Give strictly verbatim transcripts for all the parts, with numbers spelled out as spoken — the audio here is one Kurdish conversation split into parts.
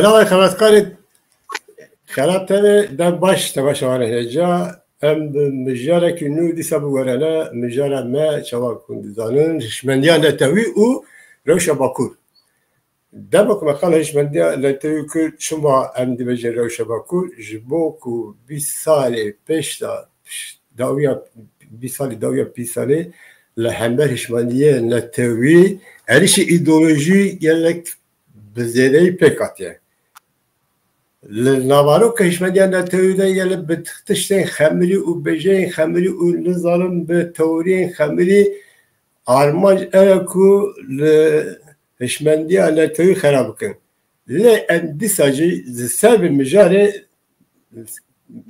Selamê xebatkarê. Xelat tevê, dem baş, temaşevanê hêja. Em bi mijarekî nû dîsa biwerene, mijara me çawa ku dizanin, hişmendiya netewî û rewşa Bakur. Dema ku me qala hişmendiya netewî kir, çima em dibêjin rewşa Bakur? Ji bo ku bîst salê pêş de, dawiya, bîst salê dawiya, bîst salê li hember hişmendiyê netewî êrişî îdeolojî gelek bi zêdeyî pêk hatiye. Li navaroka hişmendiya netewî de gelek bi tiştên xemirî û bêjeyên xemirî û nizanim bi teoriyên xemirî armanc ew e ku li hişmendiya netewî xera bikin. Lê em dîsa jî li ser vê mijarê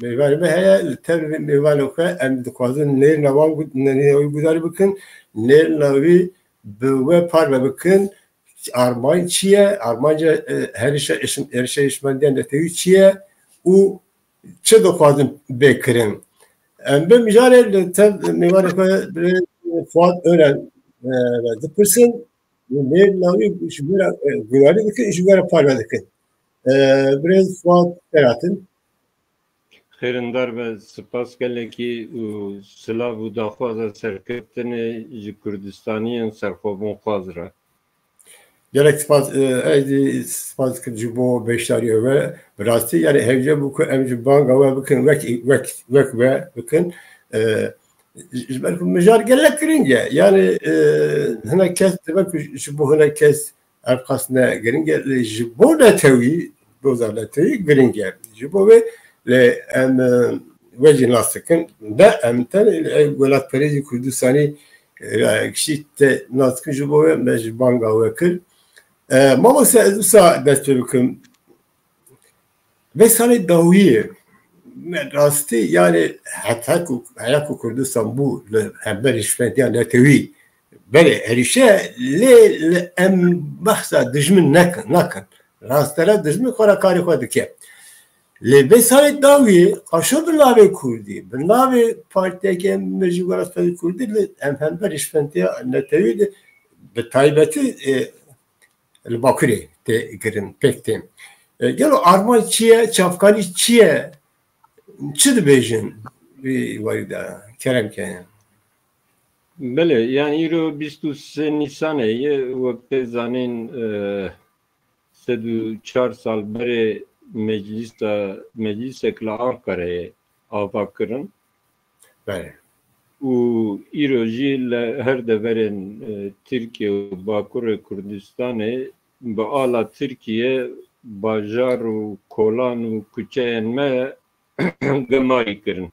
mêvanê me heye, li tev vê mêvanê xwe em dixwazin nêrina wan gud-, nêrina wî gudarî bikin, nêrina wî bi we parve bikin. Armanc çi ye? Armanca, e, herişa, êrişa hişmendiya netewî çi ye û çi dixwazin bê kirin? Em bi mijarê li tev mêvanê xwe birêz Fuat Önen, e, dipirsin. Nêrina wî ji we re, e, gudarî dikin, ji we re parve dikin. E, birêz Fuat Ferhatin. Xêrindar be, spas gelekî û silav û daxwaza serkeftinê ji Kurdistaniyên serxwebûnxwaz re. Gelek spas, e, ez jî spas dikim ji bo beşdariya we. Bi rastî, yani, hewce bû ku em ji banga we bikin, wek, wek, wek we bikin. E, ji, ji ber ku mijar gelek giring e. Yani, e, hinek kes dibe ku ji bo hinek kes ev qas ne giring e. Lê ji bo netewî, doza netewî giring e. Ji bo wê, lê em, e, we jî nas dikin. Ne em tenê, ev welatperêzî Kurdistanî, e, giştî te nas dikin, ji bo wê me ji banga we kir. E, mamoste, ez wisa dest pê bikim. Vê salê dawiyê me rastî, yani, heta ku, heya ku Kurdistan bû li hember hişmendiya netewî, belê, êrîşe, lê li em behsa dijmin nekin, nakin. Rastera dijmin xwe re karê xwe dike. Lê vê salê dawiyê qaşo bi navê Kurdî, bi navê partiyeke me jî welatperê Kurdî, li em hember hişmendiya netewî de bi taybetî, e, li Bakurê tê kirin, pêk tên. E, gelo armanc çi ye, çavkanî çi ye, çi dibêjin vî warî de? Kerem ke. Belê, yani îro bîst û sê Nîsanê ye, wek tê zanîn, e, sed û çar sal berê meclîsa, meclîsek li Ankarayê ava kirin. Belê. Û îro jî li her deverên, e, Tirkiye û Bakurê Kurdistanê bi ala Tirkiye bajar û kolan û kuçeyên me gemarî kirin.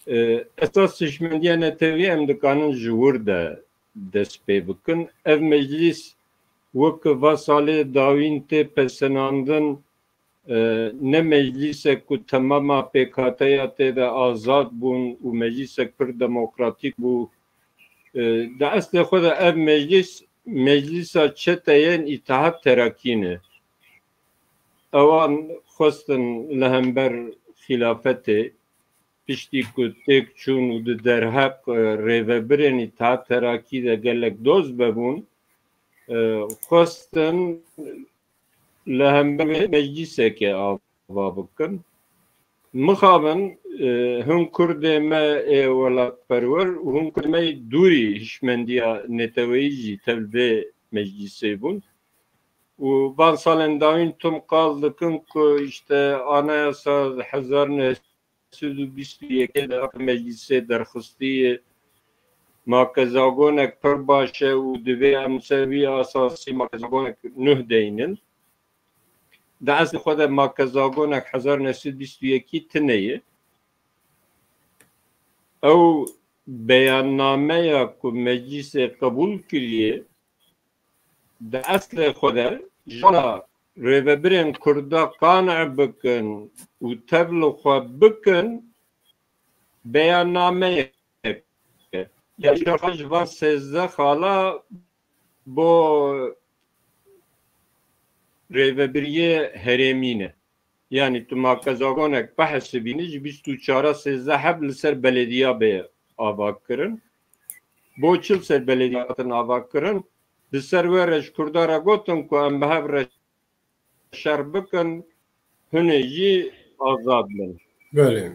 E, esas hişmendiya netewî em dikanin ji wir de dest pê bikin. Ev meclîs wek va salê dawîn tê pesenandin, e, ne meclîsek ku temama pêkhateya tê de azad bûn û meclîsek pir demokratîk bû. E, di eslê xwe de ev meclîs, meclîsa çeteyên Îtihat Terakî ne. Ewan xwestin li hember xîlafetê, piştî ku têk çûn û di derheq, e, rêvebirên Îtihat Terakî de gelek doz vebûn, e, xwestin li hember meclîsekê ava bikin. Mixabin, e, hin Kurdê me ê welatperwer û hin Kurdê me yê dûrî hişmendiya neteweyî jî tev vê meclîsê bûn. Û van salên dawîn tim qal dikin ku işte Anayasa hezar neh sed û bîst û yekê de meclîsê derxistî, makezagonek pir baş e û divê em ser vî esasî makezagonek nuh deynin. Di eslê xwe de makezagonek hezar neh sed bîst û yekî tune ye. Ew beyannameya ku meclîsê qebûl kiriye, di eslê xwe de ji wana rêvebirên Kurda qane bikin û tev li xwe bikin, beyannameyek e. Ya ji van sêzdeh xala bo rêvebiriyê herêmî ne. Yanî tu makezagonek bihesibînî, ji bîst û çar sêzdeh heb li ser belediya bê ava kirin. Bo çi li ser belediya hatin ava kirin? Di ser wê re ji Kurda re gotin ku em bi hev re şer bikin, hûn ê jî azad bin. Belê.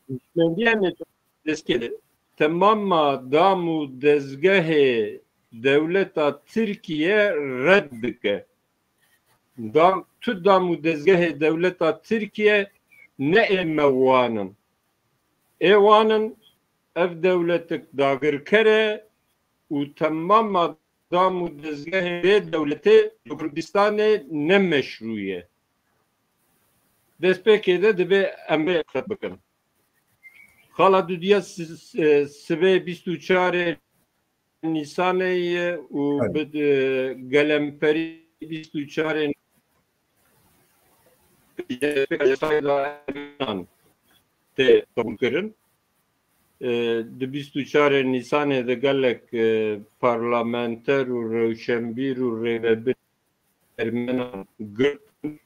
Hişmendiya Neteweyî destpêkê de temama dam û dezgehê dewleta Tirkiye red dike. Dam, tu dam û dezgehê dewleta Tirkiye ne ê me wan in. Ê wan in, ev dewletik dagirker e û temama dam û dezgehê vê dewletê li Kurdistanê ne meşrû ye. Destpêkê de divê em vê qet bikin. Xala dudiya si-, si-, sibê bîst û çarê Nîsanê ye û Evet. bi, e, gelemperî bîst û çarê tê qebûlkirin. E, di bîst û çarê Nîsanê de gelek, e, parlamenter û rewşenbîr û rêvebir Ermenan girtin.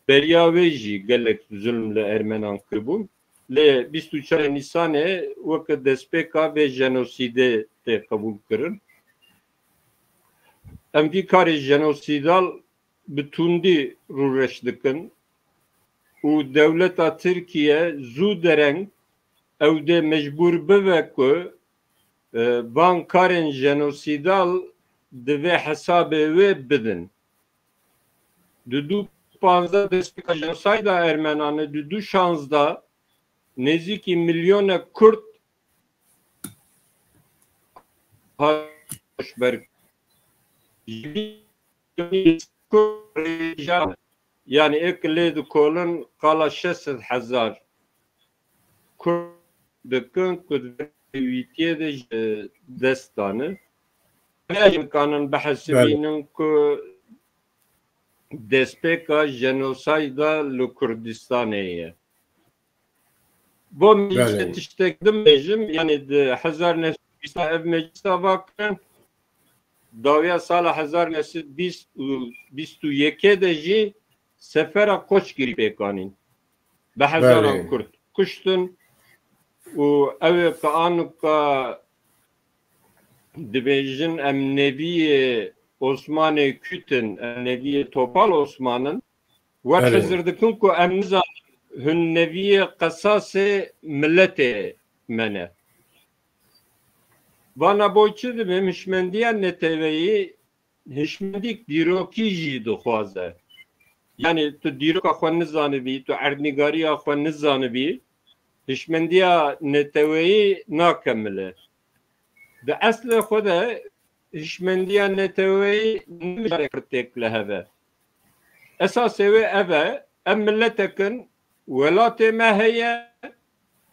Beriya wê jî gelek zulm li Ermenan kiribûn. Lê bîst û çar Nîsanê weke destpêka vê jenosîdê tê qebûl kirin. Em vî karê jenosîdal bi tundî rûreş dikin û dewleta Tirkiye zû dereng ew dê mecbûr bibe ku, e, van karên jenosîdal di vê hesabê wê bidin. Di du panzdeh destpêka jenosayda Ermenan e, di du şanzdeh nêzîkî milyonek Kurd haş ber. Ji vî Kurd rêjan, yani êk lê dikolin qala şeş sed hezar Kurd dikin ku di vê wîtiyê de ji dest dane. Vê jî dikanin bihesibînin Belê. ku destpêka jenosayda li Kurdistanê ye. Bo meclîsê Belê. tiştek din bêjim, yani di hezar neh sed bîst ev meclîsa va kirin. Dawiya sala hezar neh sed bîst û bîst û yekê de jî sefera Koçgirî pêk anîn. Bi hezaran Belê. Kurd kuştin û ew ê ki anuka dibêjin em neviyê Osmanê Kût in, em neviyê Topal Osman in. Wek Belê. hizir dikin ku em nizanin hûn neviyê qesasê miletê me ne. Vana bo çi dibêm hişmendiya neteweyî hişmendîk dîrokî jî dixwaze. Yani tu dîroka xwe nizanibî, tu erdnîgariya xwe nizanibî, hişmendiya neteweyî nakemile. Di eslê xwe de hişmendiya neteweyî ne mijarek têk li hev e. Esasê wê ev e, em miletek in, welatê me heye,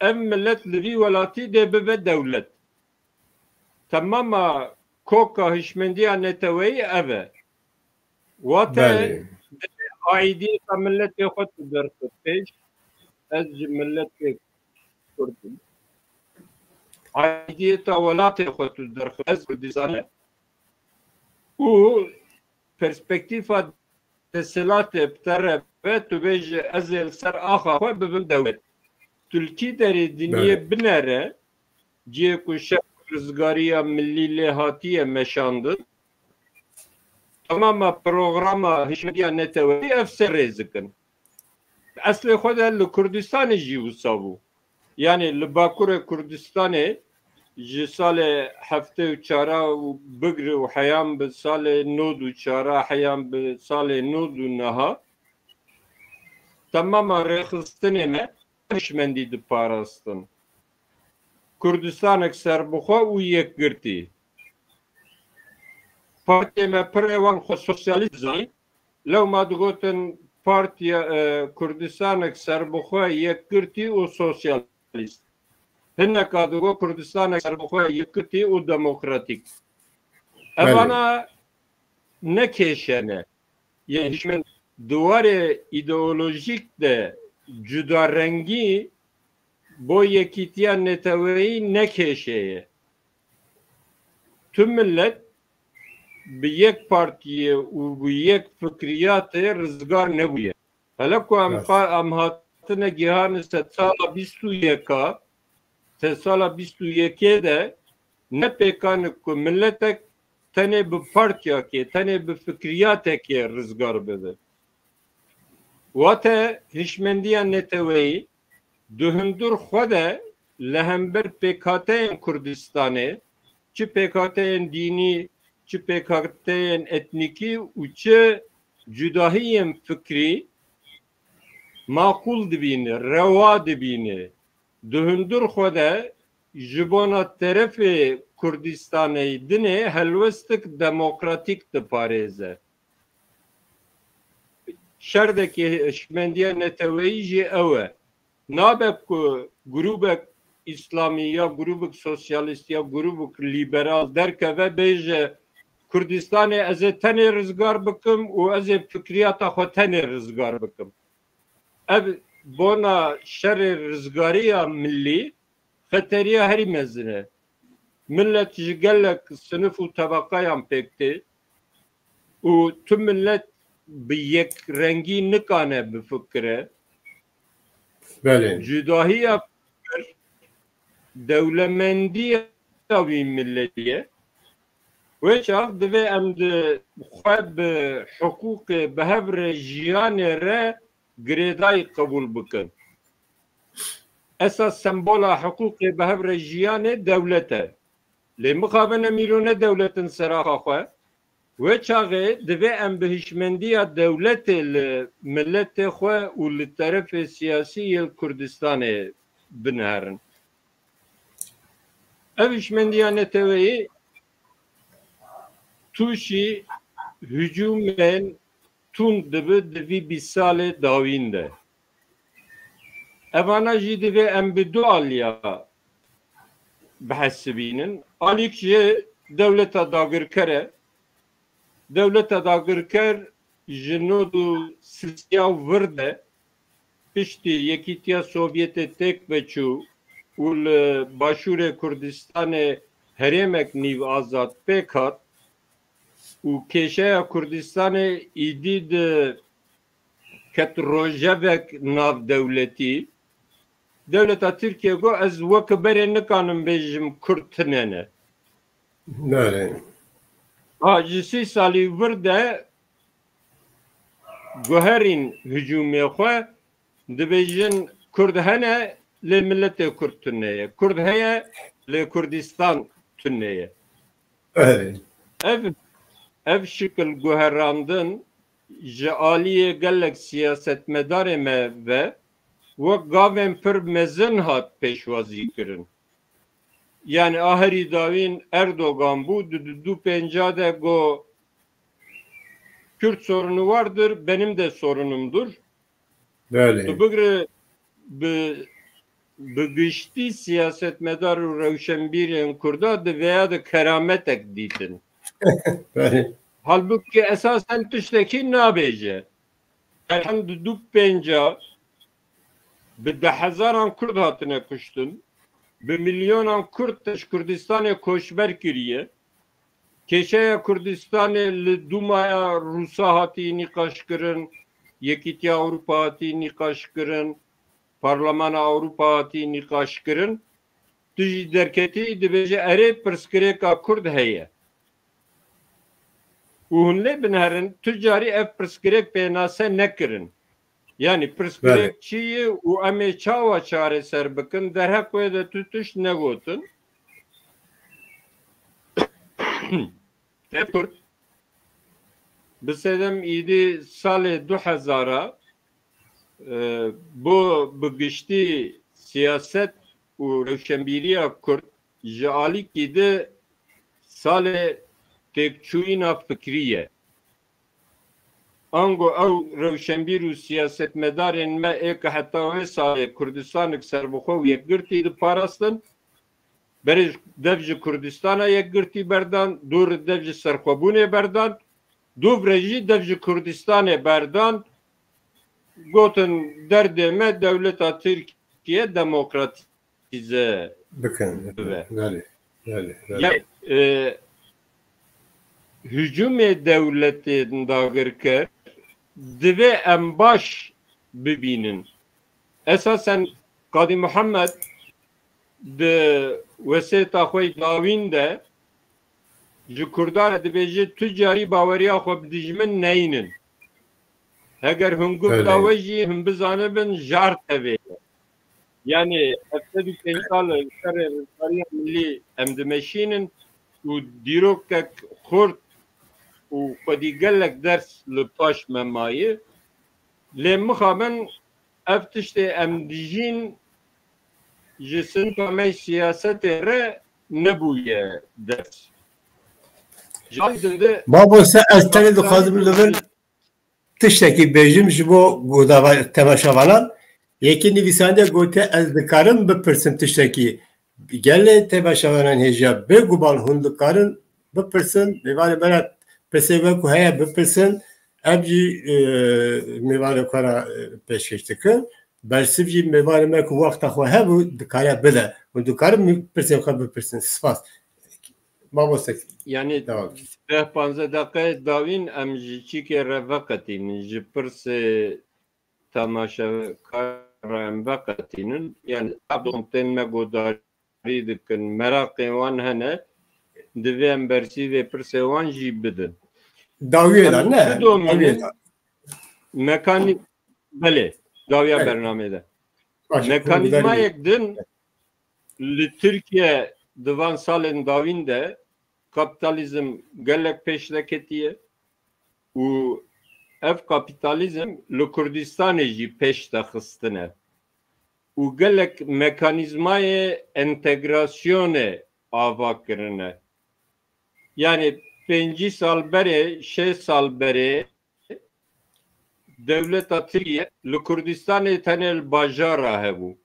ev milet li vî welatî dê bibe dewlet. Temama koka hişmendiya neteweyî ev e. Wate Belê. aîdiyeta miletê xwe tu derxî pêş, ez ji miletê Kurd im. Aîdiyeta welatê xwe tu derxî, ez Kurdistan im. Û perspektîfa desthilatê bi te re be, tu bêje ez ê li ser axa xwe bibim dewlet. Tu li kî derê dinyê Belê. binere, cihê ku şer û rizgariya milî lê hatiye meşandin, temama programa hişmetiya neteweyî ev ser rêzikin. Eslê xwe de li Kurdistanê jî wisa bû. Yani li Bakurê Kurdistanê ji salê heftê û çara û bigre û heyan bi salê nod û çara, heyan bi salê nod û neha, temama rêxistinê me hişmendî diparastin. Kurdistanek serbixwe û yekgirtî. Partiyê me pirê wan xwe sosyalîst zanîn. Lewma digotin Partiya, e, Kurdistanek serbixwe, yekgirtî û sosyalîst. Hineka digot Kurdistanek serbixwe, yekgirtî û demokratîk. Belê. Evana ne kêşe ne. Yên hişmen di warê îdeolojîk de cudarengî bo yekîtiya neteweyî ne kêşe ye. Tu milet bi yek partiyê û bi yek fikriyatê rizgar nebûye. Hele ku em Rast. qa-, em hatine gihanî sedsala bîst û yeka, sedsala bîst û yekê de ne pêkan e ku miletek tenê bi partiyakê, tenê bi fikriyatekê rizgar bibe. Wate hişmendiya neteweyî di hundir xwe de li hember pêkhateyên Kurdistanê, çi pêkhateyên dînî, çi pêkhateyên etnîkî û çi cudahiyên fikrî maqûl dibîne, rewa dibîne. Di hundir xwe de ji bona terefê Kurdistanê dinê helwestik demokratîk diparêze. Şerdekê hişmendiya neteweyî jî ew e. Nabe ku grûbek îslamî ya grûbek sosyalîst ya grûbek lîberal derkeve bêje, Kurdistanê ez ê tenê rizgar bikim û ez ê fikriyata xwe tenê rizgar bikim. Ev bona şerê rizgariya millî xeteriya herî mezin e. Millet ji gelek sinif û tebeqeyan pêk tê û tu millet bi yekrengî nikane bifikire. Belê. Cudahiya fikir dewlemendiya wî milletî ye. Wê çax divê em di xwe bi hiqûqê bi hev re jiyanê re girêdayî qebûl bikin. Esas sembola hiqûqê bi hev re jiyanê dewlet e. Lê mixabin em îro ne dewlet in seraxa xwe. Wê çaxê divê em bi hişmendiya dewletê li miletê xwe û li terefê siyasî yê li Kurdistanê biniherin. Ev hişmendiya neteweyî tûşî hicûmên tund dibi di vî bîst salê dawîn de. Evana jî divê em bi du aliya bihesibînin. Alîk ji dewleta dagirker e. Dewleta dagirker ji nod û sisiya vir de piştî Yekîtiya Sovyetê têk veçû û li Başûrê Kurdistanê herêmek nîv azad pêk hat û kêşeya Kurdistanê îdî di ket rojevek navdewletî. Dewleta Tirkiye got, ez weke berê nikanim bêjim Kurd tune ne. Belê. Ha, ji sî salî vir de guherîn hicûmê xwe, dibêjin Kurd hene, lê miletê Kurd tune ye. Kurd heye, lê Kurdistan tune ye. Belê. Ev, ev şikil guherandin ji aliyê gelek siyasetmedarê me ve wek gavên pir mezin hat pêşwazî kirin. Yani a herî dawîn Erdogan bû, di du pênca de got, Kürt sorunu vardır, benim de sorunumdur. Belê. Tu bigire bi, bi giştî siyasetmedar û rewşenbîrên Kurda di veya de kerametek dîtin. Belê. Halbuki esasen tiştekî nabêje. Erhan di du pênca bi dehezaran Kurd hatine kuştin, bi milyonan Kurd te ji Kurdistanê koçber kiriye. Kêşeya Kurdistanê li Dumaya Rûsa hatî nîqaş kirin, Yekîtiya Ewropa hatî nîqaş kirin, Parlemana Ewropa hatî nîqaş kirin. Tu jî derketî dibêje, erê, pirsgirêka Kurd heye. Û hûn lê binherin, tu carî ev pirsgirêk pênase nekirin. Yani pirsgirêk Belê. çi ye û em ê çawa çareser bikin? Derheq wê de tu tişt negotin. Ev Kurd bi sedem îdî salê du hezara, e, bo bi giştî siyaset û rewşenbîriya Kurd ji alîkî di salê têkçûyîna fikrî ye. Ango ew rewşenbîr û siyasetmedarên me ê ku heta wê salê Kurdistanek serbixwe û yekgirtî diparastin, berê dev ji Kurdistana yekgirtî berdan, dûr dev ji serxwebûnê berdan, dûv re jî dev ji Kurdistanê berdan, gotin derdê me dewleta Tirkiye demokratîk bize bikin. Bibe. Belê, belê, belê. Ya, e, hücumê dewletên dagirker divê em baş bibînin. Esasen Kadî Muhammed di wesêta xwe dawîn de Ji Kurdan re dibêje tu carî baweriya xwe bi dijmin neynin. Heger hûn guhda we jî hûn bizanibin jar tevê ye. Yanî hevsed û pênc sal şerê rizgariya milî em dimeşînin û dîrokek xurt û xwedî gelek ders li paş me maye. Lê mixabin ev tiştê em dijîn ji sinfa me siyasetê re nebûye ders. Ji alî din de Mamoste, ez tenê dixwazim li vir tiştekî bêjim ji bo guhdava-, temaşevanan. Yekî nivîsandiye gotiye, ez dikarim bipirsim tiştekî. Gelê temaşevanan hêja, bêguman hûn dikarin bipirsin. Mêvanê me re pirsê we ku heye bipirsin. Em jî, e, mêvanê xwe re, e, pêşkêş dikin. Bersiv jî mêvanê me ku wexta xwe hebû dikare bide. Hûn dikarin pirsên xwe bipirsin. Spas. Mamoste. Yanî deh panzdeh deqe dawîn em ji çîkê re veqetînin, ji pirsê temaşekar re em veqetînin. Yanî tabdon tên me guhdarî dikin, meraqên wan hene, divê em bersîvê pirsê wan jî bidin. Dawiyê de ne? Dawiyê de. Mekanî-, belê, dawiya bernamê de. Mekanîzmayek din li Tirkiye di van salên dawîn de kapîtalîzm gelek pêş de ketiye û ev kapîtalîzm li Kurdistanê jî pêş de xistine û gelek mekanîzmayê entegrasyonê ava kirine. Yanî pêncî sal berê, şêst sal berê dewleta Tirkiye li Kurdistanê tenê li bajara hebû.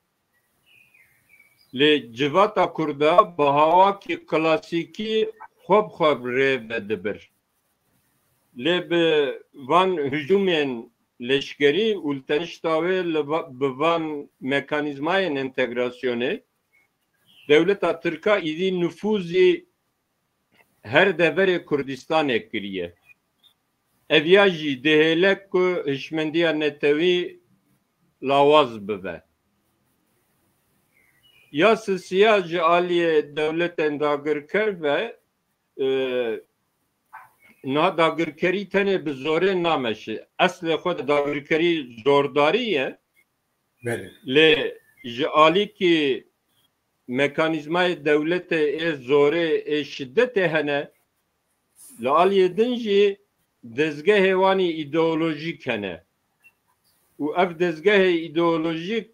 Lê civata Kurda bi hawakî klasîkî xwe bi xwe rê ve dibir. Lê bi van hicûmên leşkerî û li tenişta wê li va-, bi van mekanîzmayên entegrasyonê dewleta Tirka îdî nifûzî her deverê Kurdistanê kiriye. Ev ya jî dihêle ku hişmendiya netewî lawaz bibe. Ya sisiya ji aliyê dewletên dagirker ve, e, niha dagirkerî tenê bi zorê nameşe. Eslê xwe de dagirkerî zordarî ye. Belê. Lê ji alîkî mekanîzmayê dewletê ê zorê ê şidetê hene, li aliyê din jî dezgehê wan îdeolojîk hene. Û ev dezgehê îdeolojîk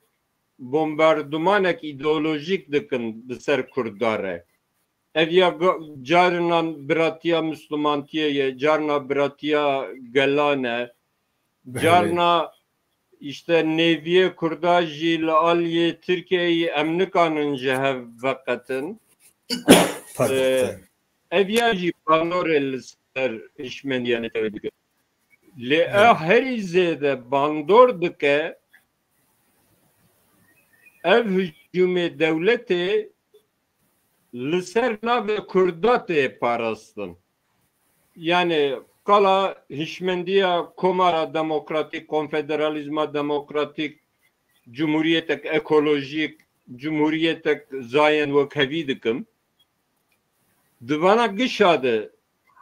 bombardumanek îdeolojîk dikin bi ser Kurda re. Ev ya ga-, carinan biratiya Mislimantiyê ye, carna biratiya gelan e, Belê. Carna îşte nêviyê Kurda jî li aliyê Tirkiyeyê em nikanin ji hev veqetin. Pardon. Ee, ev ya jî bandorê li ser hişmendiya netewê dike. Lê Evet. ev herî zêde bandor dike ev hicûmê dewletê li ser navê Kurda tê parastin. Yani qala hişmendiya Komara Demokratîk, Konfederalîzma Demokratîk, Cumhuriyetek ekolojîk, Cumhuriyetek zayên wekhevî dikim. Di vana gişa de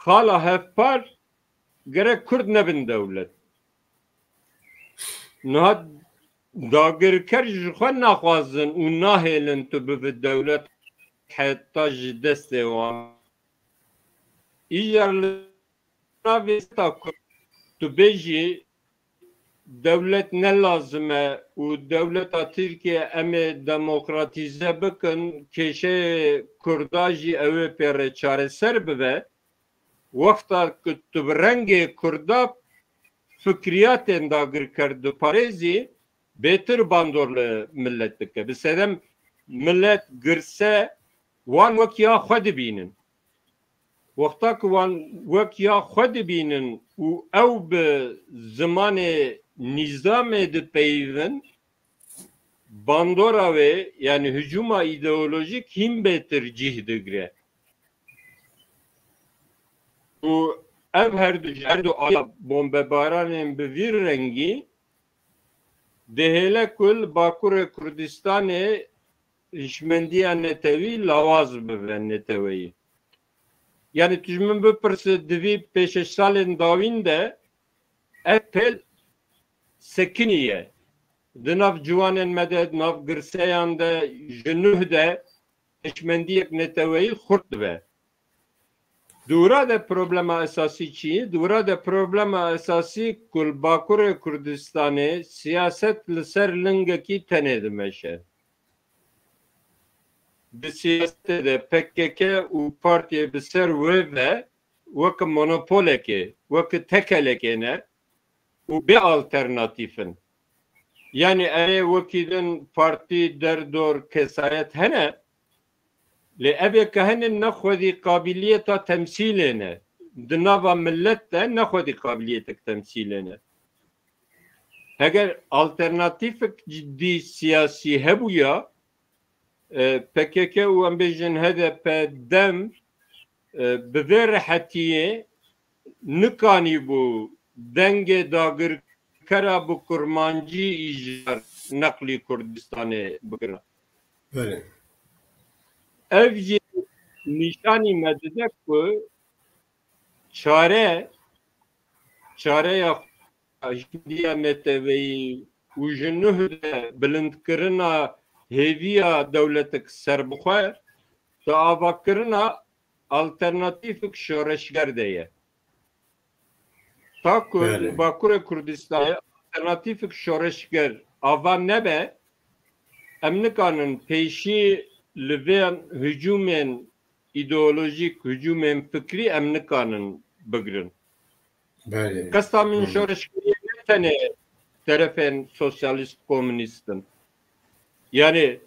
xala hevpar gerek Kurd nebin dewlet. Niha dagirker ji xwe naxwazin û nahêlin tu bibi dewlet heta ji destê wan. Îcar li navê seta Kurd tu bêjî dewlet ne lazim e û dewleta Tirkiye em ê demokratîze bikin, kêşeyê Kurda jî ew ê pê re çareser bibe. Wexta ku tu bi rengê Kurda fikriyatên dagirker diparêzî, bêtir bandor li millet dike. Bi sedem millet girse wan wek ya xwe dibînin. Wexta ku wan wek ya xwe dibînin û ew bi zimanê nîzamê dipeyivin, bandora wê, yani hicûma îdeolojîk hîn bêtir cih digire. Û ev her du, her du aya bombebaranên bi vî rengî dihêle ku li Bakurê Kurdistanê hişmendiya netewî lawaz bibe neteweyî. Yani tu ji min bipirse di vî pêşeş salên dawîn de ev pêl sekiniye. Di nav ciwanên me de, di nav girseyan de, ji nuh de hişmendiyek neteweyî xurt dibe. Di wira de problema esasî çi ye? Di wira de problema esasî ku li Bakurê Kurdistanê siyaset li ser lingekî tenê dimeşe. Di siyasetê de P K K û partiyê bi ser wê ve weke monopolekê, weke tekelekê ne û bê alternatîf in. Yani erê wekî din partî, derdor, kesayet hene, lê ev ê ke hene ne xwedî qabiliyeta temsîlê ne. Di nava millet de ne xwedî qabiliyetek temsîlê ne. Heger alternatîfek cidî siyasî hebûya, e, P K K û em bêjin H D P, DEM, e, bi vê rehetiyê nikanîbû dengê dagirkera bi kurmancî îcar neqlî Kurdistanê bigirin. Belê. Ev jî nîşanî me dide ku çare, çareya hişmendiya neteweyî û ji nuh de bilindkirina hêviya dewletek serbixwe, di avakirina alternatîfek şoreşger de ye. Ta ku Belê. Bakurê Kurdistanê alternatîfek şoreşger ava nebe, em nikanin pêşî li vê hicûmên îdeolojîk, hicûmên fikrî em nikanin bigirin. Belê. Qesta min Hı. şoreşgeriyê ne tenê terefên sosyalîst komûnîst in. Yani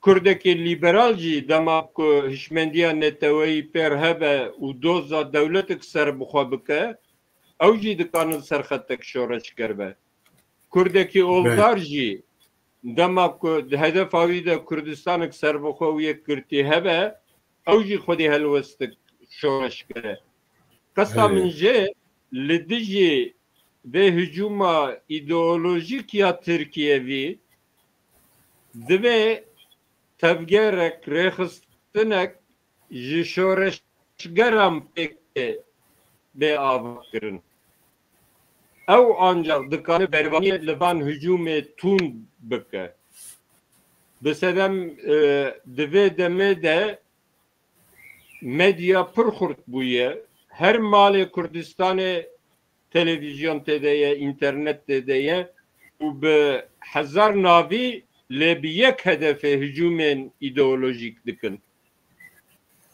Kurdekî lîberal jî dema ku hişmendiya neteweyî pêr hebe û doza dewletek ser bi xwe bike, ew jî dikanin serxetek şoreşger be. Kurdekî Belê. oldar jî dema ku di hedefa wî de Kurdistanek serbixwe û yekgirtî hebe, ew jî xwedî helwestek şoreşger e. Qesta Belê. min jê li dijî vê hicûma îdeolojîk ya Tirkiyevî divê tevgerek, rêxistinek ji şoreşgeran pêk bê avakirin. Ew ancak dikare bervaniyê li van hicûmê tund bike. Bi sedem, e, di vê demê de medya pir xurt bûye. Her malê Kurdistanê televîzyon tê de ye, înternet tê de ye û bi hezar navî lê bi yek hedefê hicûmên îdeolojîk dikin.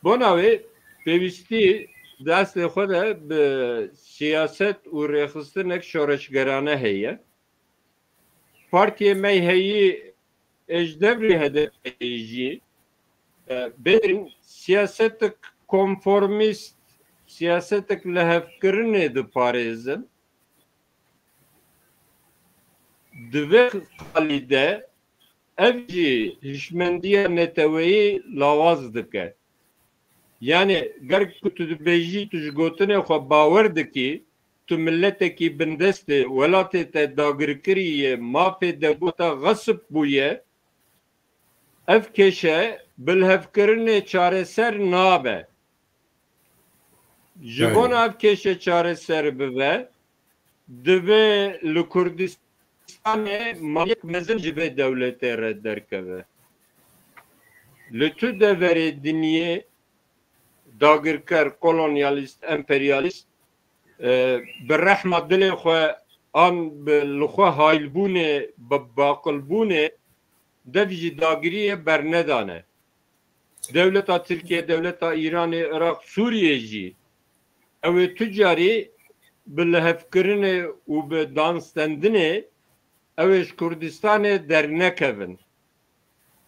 Bona wê pêwîstî di eslê xwe de bi siyaset û rêxistinek şoreşgerane heye. Partiyê me heyî ê ji devrê H D P'ê jî, e, bêrin siyasetek konformîst, siyasetek lihevkirinê diparêzin. Di vê xalî de ev jî hişmendiya neteweyî lawaz dike. Yani ger ku tu dibêjî, tu ji gotinê xwe bawer dikî, tu miletekî bindest î, welatê te dagirkirî ye, mafê degota xesip bûye, ev kêşe bi lihevkirinê çareser nabe. Ji Belê. bona ev kêşe çareser bibe, divê li Kurdistanê maliyek mezin ji vê dewletê re derkeve. Li tu deverê dinyê dagirker, kolonyalîst, emperyalîst, e, bi rehma dilê xwe an bi li xwe haylbûnê, bi baqilbûnê dev ji dagiriyê bernedane. Dewleta Tirkiye, dewleta Îranê, Iraq, Sûriyê jî ew ê tu carî bi lihevkirinê û bi danstendinê ew ê ji Kurdistanê dernekevin.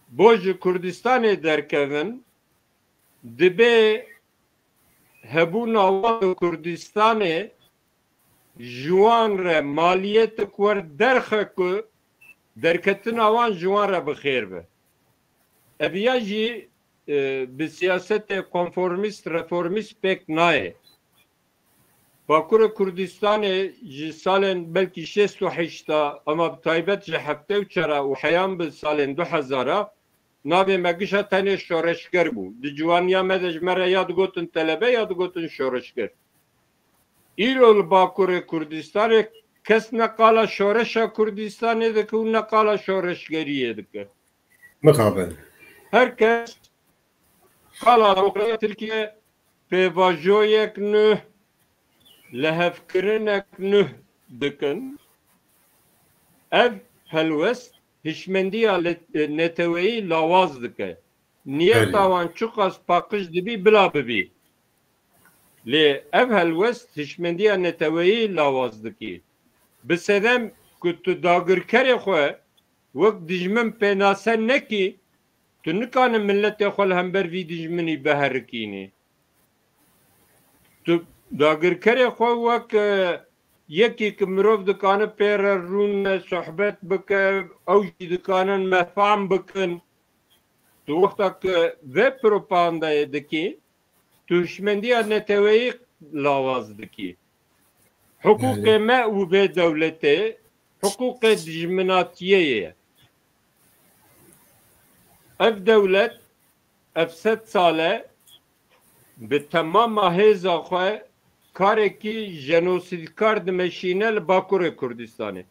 Bo ji Kurdistanê derkevin, dibê hebûna wan li Kurdistanê ji wan re maliyetek wer derxe ku derketina wan ji wan re bi xêr be. Eviya jî, e, bi siyasetê konformîst, reformîst pêk nayê. Bakurê Kurdistanê ji salên belkî şêst û heşta, ama bi taybet ji heftê û çar û heyan bi salên du hezar a, navê me gişa tenê şoreşger bû. Di ciwaniya me de ji me re ya digotin telebe ya digotin şoreşger. Îro li Bakurê Kurdistanê kes ne qala şoreşa Kurdistanê dike û ne qala şoreşgeriyê dike. Mixabin. Her kes qala demokrasiya Tirkiye pêvajoyek nuh, lihevkirinek nuh dikin. Ev helwest hişmendiya neteweyî lawaz dike. Niyeta wan çiqas paqij dibî bila bibî. Lê ev helwest hişmendiya neteweyî lawaz dikî. Bi sedem ku tu dagirkerê xwe wek dijmin pênase nekî, tu nikane miletê xwe li hember vî dijminî biherikînî. Tu dagirkerê xwe wek, e, yekî ki mirov dikane pê re rûne sohbet bike, ew jî dikanin mefam bikin. Tu wexta ki vê propagandayê dikî, tu hişmendiya neteweyî lawaz dikî. Hiqûqê me û vê dewletê hiqûqê dijminatiyê ye. Ev dewlet, ev sed sal e bi temama hêza xwe karekî jenosîdkar dimeşîne li Bakurê Kurdistanê.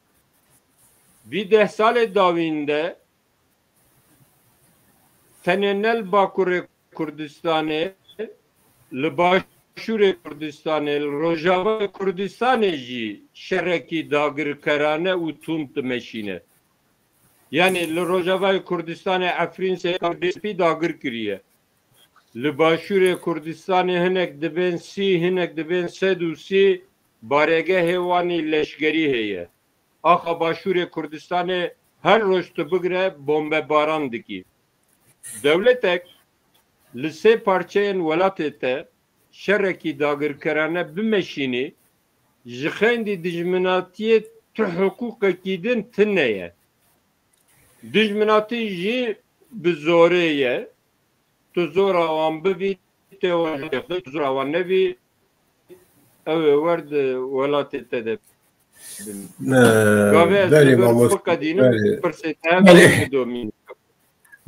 Vî deh salê dawîn de tenê ne li Bakurê Kurdistanê, li Başûrê Kurdistanê, li Rojavayê Kurdistanê jî şerekî dagirkerane û tund dimeşîne. Yanî li Rojavayê Kurdistanê Efrîn sê D P dagir kiriye. Li Başûrê Kurdistanê hinek dibên sî, hinek dibên sed û sî, baregehê wan î leşkerî heye. Axa Başûrê Kurdistanê her roj tu bigire bombebaran dikî. Dewletek li sê parçeyên welatê te şerekî dagirkerane bimeşînî, ji xeynî dijminatiyê tu hiqûqekî din tune ye. Dijminatî jî bi zorê ye. Tu zora wan bivî, tê wan jê xwe, tu zora wan nevî, ew ê wer di welatê te de bin. Gavê ez li vir biqedînim, pirsê te bidomînim.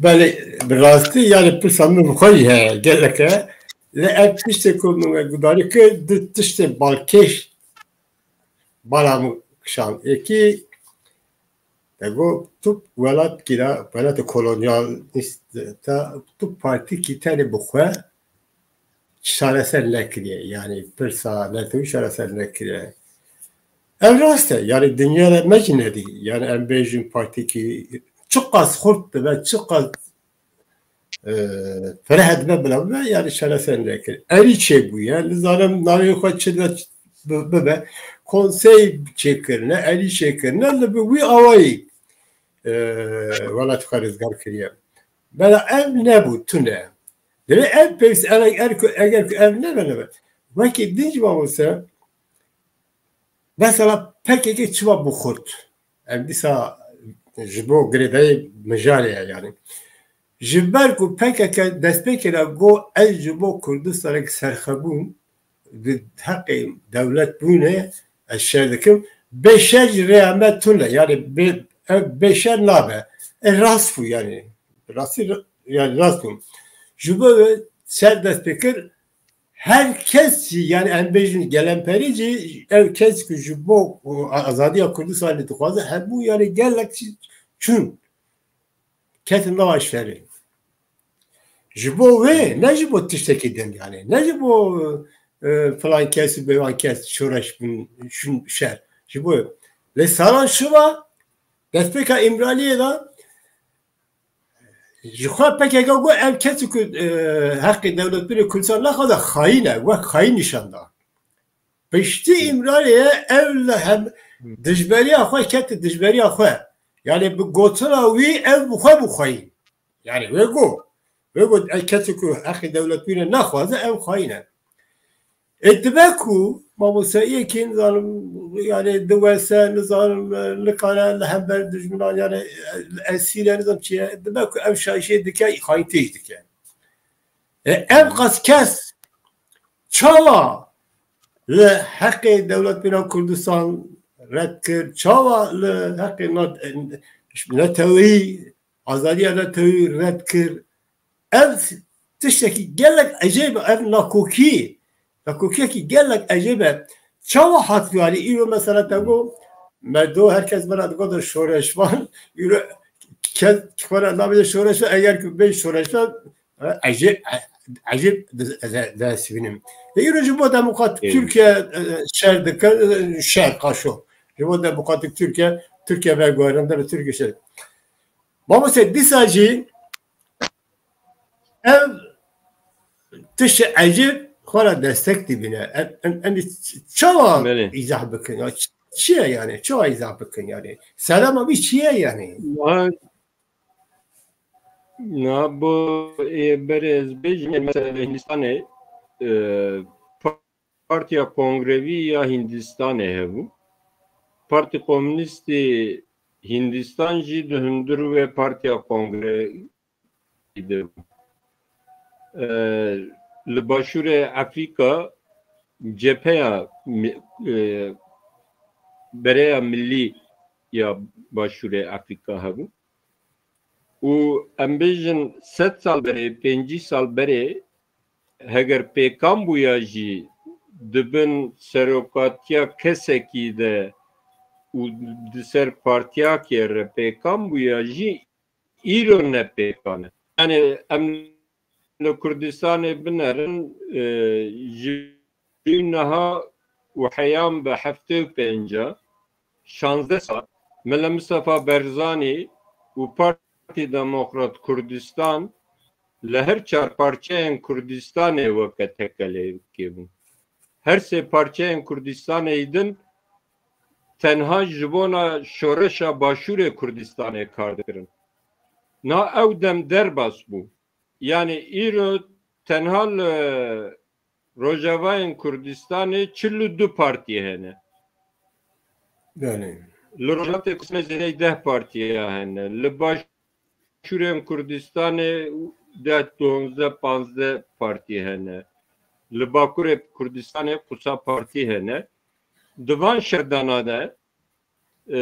Belê, bi rastî, yani pirsa min bi xwe jî heye, gelek e. Lê ev tiştê ku min we gudarî kir, du tiştê balkêş bala min kişand. Êkî, te got, tu welat kira, welatê kolonyalîst, te, tu partîkî tenê bi xwe çareser nekiriye. Yani pirsa netewî çareser nekiriye. Ev rast e. Yani dinya re me jî nedî. Yani em bêjin partîkî çiqas xurt dibe, çiqas, e, fereh dibe bila bibe, yani çareser nekir. Erî çêbûye. Nizanim navê xwe çi dibe, bi-, bibe. Konsey çêkirine, erî çêkirine, li bi wî awayî, e, welat xwe rizgar kiriye. Bela ev nebû, tune. Divê ev pêwîst, ev, eger ku, eger ku ev nebe, nebe. Wekî din jî mamoste, mesela P K K çima bû xurt? Em dîsa ji bo girêdayî mijarê ye, yani. Ji ber ku P K K destpêkê re got, ez ji bo Kurdistanek serxwebûn, di heqê dewlet bûnê ez şer dikim. Bê şer ji rêya me tune. Yani bê, ev bê şer nabe. E, rast bû yani. Rastî, yani rast bû. Ji bo şer dest pê kir, her kes jî, yani em bêjin gelemperî jî, ev kes ku ji bo, o, azadiya Kurdistanê dixwaze, hebû yani gelek jî çûn. Ketin nava şerê. Ji bo wê, ne ji bo tiştekî din yani. Ne ji bo, e, filan kes û bewan kes şoreş bin, şun şer. Ji bo lê salan şiva destpêka Îmraliyê de ji xwe P K K got ev kes ku, e, heqê dewletbûnê Kurdistan naxwaze xayîn e, wek xayîn nîşan da. Piştî Îmraliyê ev li hem dijberiya xwe kete dijberiya xwe. Yani bi gotina wî ev bi xwe bû xweyî. Yani wê got. Wê got ev kesê ku heqê dewletbûnê naxwaze ev xweyî ne. E dibe ku mamosteyekî nizanim yani diwese nizanim, e, nikare li hember dijminan yani, e, esîre nizam çi ye. Dibe ku ev şayişê dike xayîntî jî dike. E, ev qas kes çawa li heqê dewletbûna Kurdistan red kir, çawa li heqê nat-, neteweyî azadiya netewî red kir. Ev tiştekî gelek ecêb e, ev nakokî, nakokiyekî gelek ecêb e. Çawa hat, yanî îro mesela te got, me do her kes bera digot şoreşvan, îro kes xwe re nabêje şoreşvan, eger ku bê şoreşvan, ecêb, ecêb de, de, de sivînim. Îro ji bo demokratik Ê. Tirkiye, e, şer dike, e, şer qaşo. Ji bo demokratik Tirkiye, Tirkiye veguherinde bi Tirkiye şer. Mamoste, dîsa jî ev tiştê ecêb xwe re destek dibîne. Em, em, em çawa Belê. Îzah bikin? Ya, ç-, çi ye yani? Çawa îzah bikin yani? Sedema wî çi ye yani? Na, na, bo, ê, berê ez bêjim, mesela Hindistanê, e, Partiya Kongrevî ya Hindistanê hebû. Partî Komunîstî Hindistan jî di hundir wê Partiya Kongrevî de bû. E, li Başûrê Efrîka cepheya mi-, e, bereya millî ya Başûrê Efrîka hebû. Û em bêjin sed sal berê, pêncî sal berê, heger pêkan bûya jî di bin serokatiya kesekî de û di ser partiyakê re pêkan bûya jî îro ne pêkan e. Yani em li Kurdistanê binerin, e, ji niha û heyam bi heftê û pênc, şazdeh sal, Mele Mistefa Berzanî û Partî Demokrat Kurdistan li her çar parçeyên Kurdistanê weke tekeleyekê bûn. Her sê parçeyên Kurdistanê din tenha ji bona şoreşa Başûrê Kurdistanê kar dikirin. Na ew dem derbas bû. Yani îro tenha li Rojavayên Kurdistanê çil û du partî hene. Belê. Li Rojavayê Kurdistanê zêdeyî deh partiya hene. Li Başûrên Kurdistanê deh, duwazdeh, panzdeh partî hene. Li Bakurê Kurdistanê qursa partî hene. Di van şerdana de, e,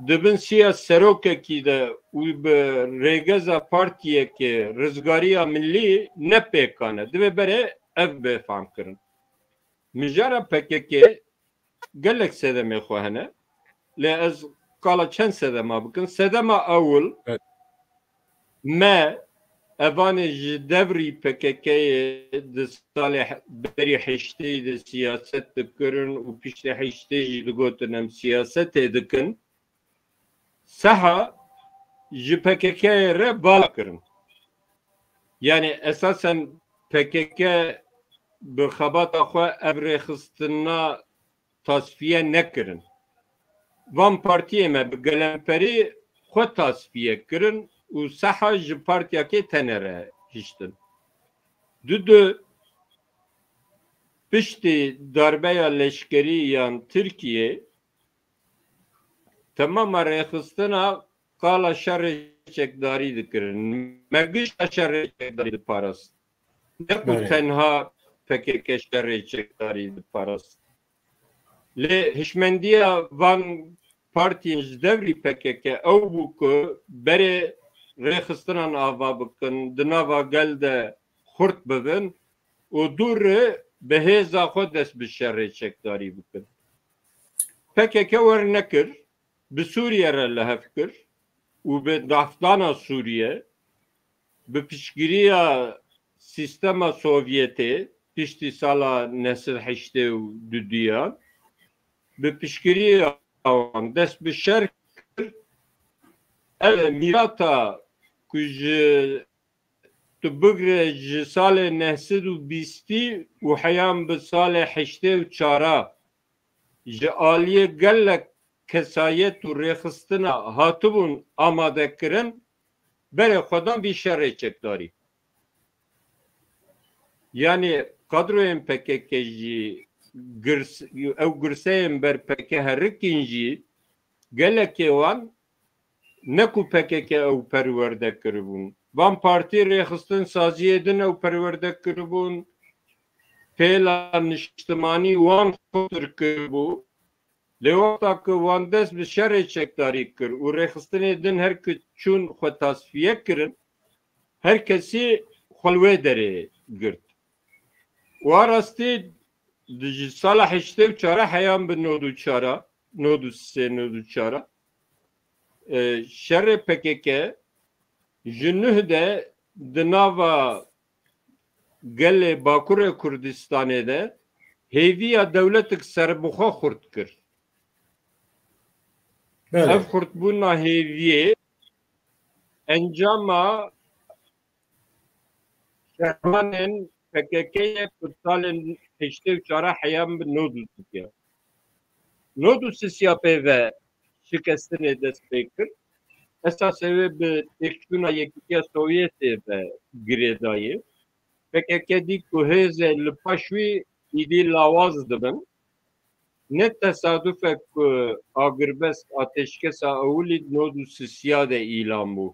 di bin siya serokekî de û bi rêgeza partiyeke Rizgariya Millî ne pêkan e. Divê berê ev bê fam kirin. Mijara P K K gelek sedemê xwe hene. Lê ez qala çend sedema bikin. Sedema ewil, Evet. Me evanê ji devrî P K K'yê di salê he-, berî heştê de siyaset dikirin û piştî heştê jî digotin em siyasetê dikin. Seha ji P K K'yê re vala kirin. Yani esasen P K K bi xebata xwe ev rêxistina tasfiye nekirin. Van partiyê me bi gelemperî xwe tasfiye kirin û seha ji partiyakê tenê re hiştin. Dudu piştî darbeya leşkerî yan Tirkiye, temama rêxistina qala şerê çekdarî dikirin. Me gişta şerê çekdarî diparast. Ne ku Belê. Tenha P K K şerê çekdarî diparast. Lê hişmendiya van partiyên ji devrî P K K ew bû ku berê rêxistinan ava bikin, di nava gel de xurt bibin û dû re bi hêza xwe dest bi şerê çekdarî bikin. P K K wer nekir, bi Sûriye re li hev kir û bi dafdana Sûriye, bi piştgiriya sîstema Sovyetê piştî sala neh sed heştê û duduyan, bi piştgiriya wan dest bi şer kir. Ev mîrata ku ji, tu bigre ji salê neh sed û bîstî û heyam bi salê heştê û çara ji aliyê gelek kesayet û rêxistina hatibûn amade kirin, berê xwe dan vî şerê çekdarî. Yani kadroyên P K K jî girs-, ew girseyên ber P K K herikîn jî gelekê wan ne ku P K K ew perwerde kiribûn. Van partî rêxistin saziyê din ew perwerde kiribûn, pêla niştimanî wan xurtir kiribû. Lê wexta ku wan dest bi şerê çekdarî kir û rêxistinê din her ku çûn xwe tasfiye kirin, her kesî xwe li wê derê girt. Û a rastî di ji sala heştê û çara heyan bi nod û çara, nod û sê, nod û çara, e, şerê P K K ji nuh de di nava gelê Bakurê Kurdistanê de hêviya dewletek serbixwe xurt kir. Belê. Ev xurtbûna hêviyê encama şervanên P K K ye ku salên heştê û çara heyan bi nod û sisiya. Nod û sisiya pê ve şikestinê dest pê kir. Esasê wê bi têkçûna Yekîtiya Sovyetê ve girêdayî. P K K dî ku hêzên li paş wî îdî lawaz dibin. Ne tesaduf e ku agirbest ateşkesa ewilî di nod û sisiya de îlan bû.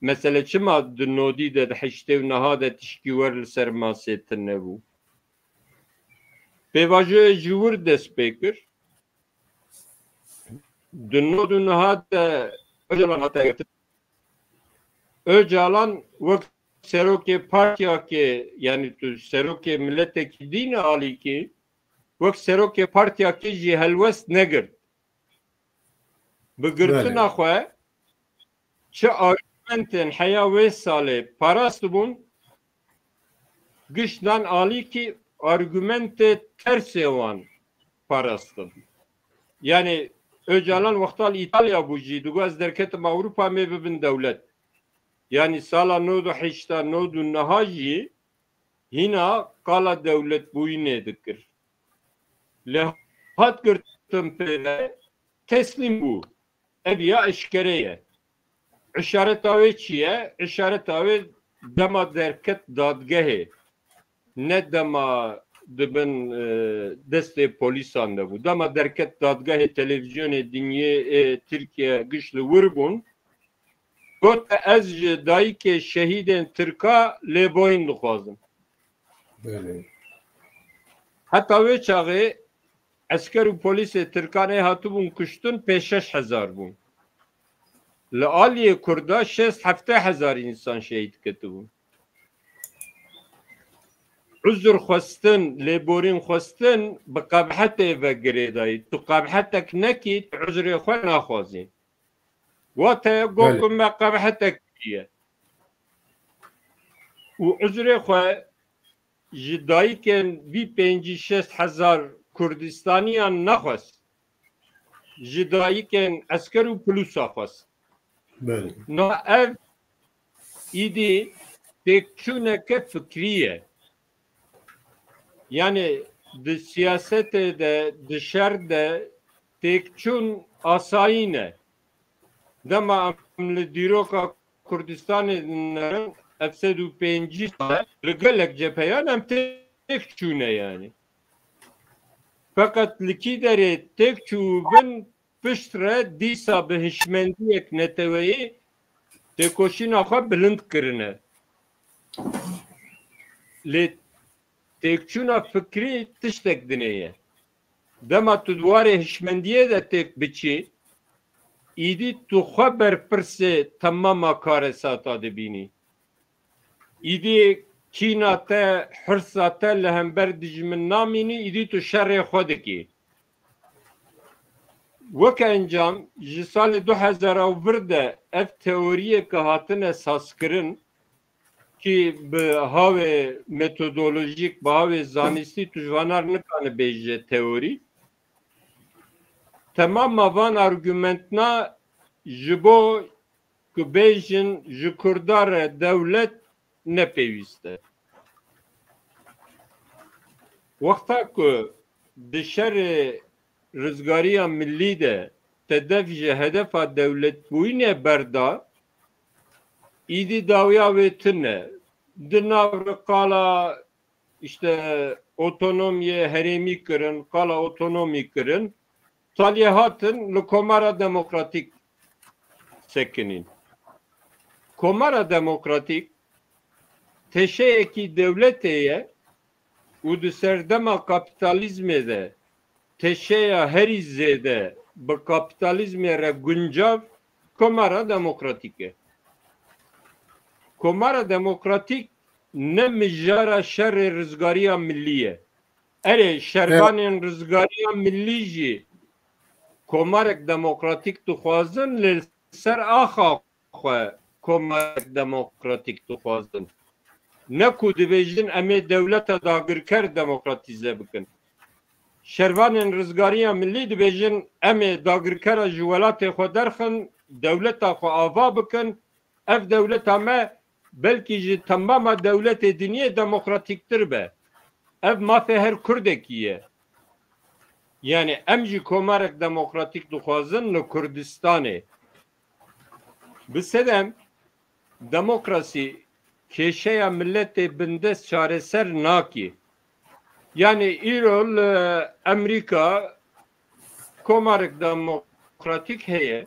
Mesele çima di nodî de, di heştê û neha de tişkî wer li ser masê tune bû? Pêvajoyê ji wir dest pê kir. Di nod û neha de Ocalan hate girtin. Ocalan wek serokê partiyakê, yanî tu serokê miletekî dî ne alîkî, wek serokê partiyakê jî helwest negirt. Bi girtina Belê. xwe çi argumentên heya wê salê parastibûn, giş dan alîkî argumentê tersê wan parastin. Yanî Ocalan wexta li Îtalya bû jî, digot ez derketim Ewropa, em ê bibin dewlet. Yanî sala nod û heşta, nod û neha jî hîna qala dewletbûyînê dikir. Lê hat girtin pê ve, teslîm bû. Ev ya eşkere ye. Îşareta wê çi ye? Îşareta wê dema derket dadgehê, ne dema di bin, e, destê polîsan de bû. Dema derket dadgehê, televîzyonê dinyê, ê, Tirkiye giş li wir bûn. Got, ez ji dayikê şehîdên Tirka lêborîn dixwazim. Belê. Heta wê çaxê esker û polîsê Tirkan ê hatibûn kuştin pênc şeş hezar bûn. Li aliyê Kurda şêst heftê hezar însan şehîd ketibûn. Uzur xwestin, lêborîn xwestin bi qebhetê ve girêdayî. Tu qebhetek nekî, tu uzrê xwe naxwazî. Wate got Belê. ku me qebhetek kiriye. Û uzrê xwe ji dayikên vî pêncî şêst hezar Kurdistaniyan nexwest. Ji dayikên esker û pulûsa xwest. Belê. Na ev îdî têkçûneke fikrî ye. Yanî di siyasetê de, di şer de têkçûn asayî ne. Dema em li dîroka Kurdistanê dinerin, ev sed û pêncî sal e, li gelek cepheyan em têk çûne yanî. Feqet li kî derê têk çûbin, piştre dîsa bi hişmendiyek neteweyî têkoşîna xwe bilind kirine. Lê têkçûna fikrî tiştek dinê ye. Dema tu di warê hişmendiyê de têk biçî, îdî tu xwe berpirsê temama karesata dibînî. Îdî kîna te, hirsa te li hember dijmin namînî, îdî tu şerê xwe dikî. Weke encam, ji salê du hezar û vir de ev teoriyeke hatine sazkirin, kî bi havê metodolojîk, bi havê zanistî tu ji vanar nikane bêje teorî. Temama van argumentna ji bo ku bêjin ji Kurda re dewlet ne pêwîst e. Wexta ku di şerê rizgariya millî de TEDEF ji hedefa dewletbûyînê berda, îdî dawiya wê tune. Di nav re qala işte otonomiyê herêmî kirin, qala otonomî kirin. Taliyê hatin li Komara Demokratîk sekinîn. Komara Demokratîk teşeyekî dewletê ye û di serdema kapîtalîzmê de teşeya herî zêde bi kapîtalîzmê re guncav Komara Demokratîk e. Komara Demokratîk ne mijara şerê rizgariya millî ye. Erê, şervanên rizgariya millî jî komarek demokratîk dixwazin, li ser axa xwe komarek demokratîk dixwazin. Ne ku dibêjin, em ê dewleta dagirker demokratîze bikin. Şervanên rizgariya millî dibêjin, em ê dagirkera ji welatê xwe derxin, dewleta xwe ava bikin. Ev dewleta me belkî ji temama dewletê diniyê demokratîktir be. Ev mafê her Kurdekî ye. Yani em jî komarek demokratîk dixwazin li Kurdistanê. Bi sedem demokrasî kêşeya miletê bindest çareser nakî. Yani îro li Amerîka komarek demokratîk heye.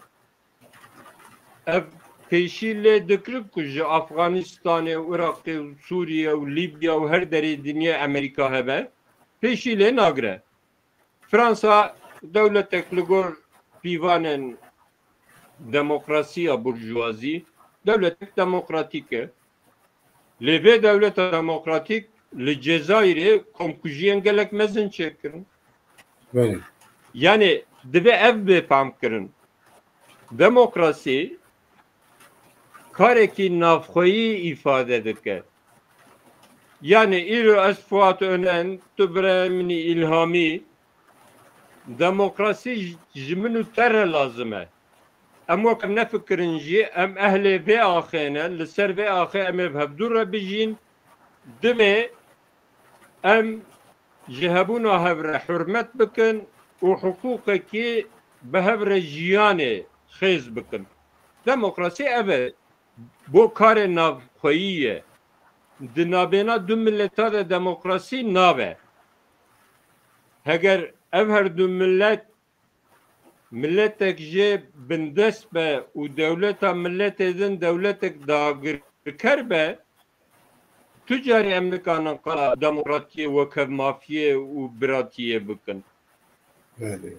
Ev pêşî lê dikirin ku ji Afganistanê û Iraqê û Sûriye û Libya û her derê dinya Amerîka hebe, pêşî lê nagire. Fransa dewletek li gor pîvanên demokrasî ya burjûazî, dewletek demokratîk e. Lê vê dewleta demokratîk li Cezayirê komkujiyên gelek mezin çêkirin. Belê. Yani divê ev bê famkirin. Demokrasî karekî navxweyî îfade dike. Yani îro ez Fuat Önen, tu birayê min î, Îlhamî, demokrasî ji, ji min û te re lazim e. Em weke nefikirin jî, em ehlê vê axê ne, li ser vê axê em ê bi hevdû re bijîn. Divê em ji hebûna hev re hurmet bikin û hiqûqekî bi hev re jiyanê xêz bikin. Demokrasî ev e. Bo karê navxweyî ye. Di nabêna du mileta de demokrasî nabe. Heger ev her du milet, miletek jê bindest be û dewleta miletê din dewletek dagirker be, tu carî em nikanin qala demokratiyê, wekevmafiyê û biratiyê bikin. Belê.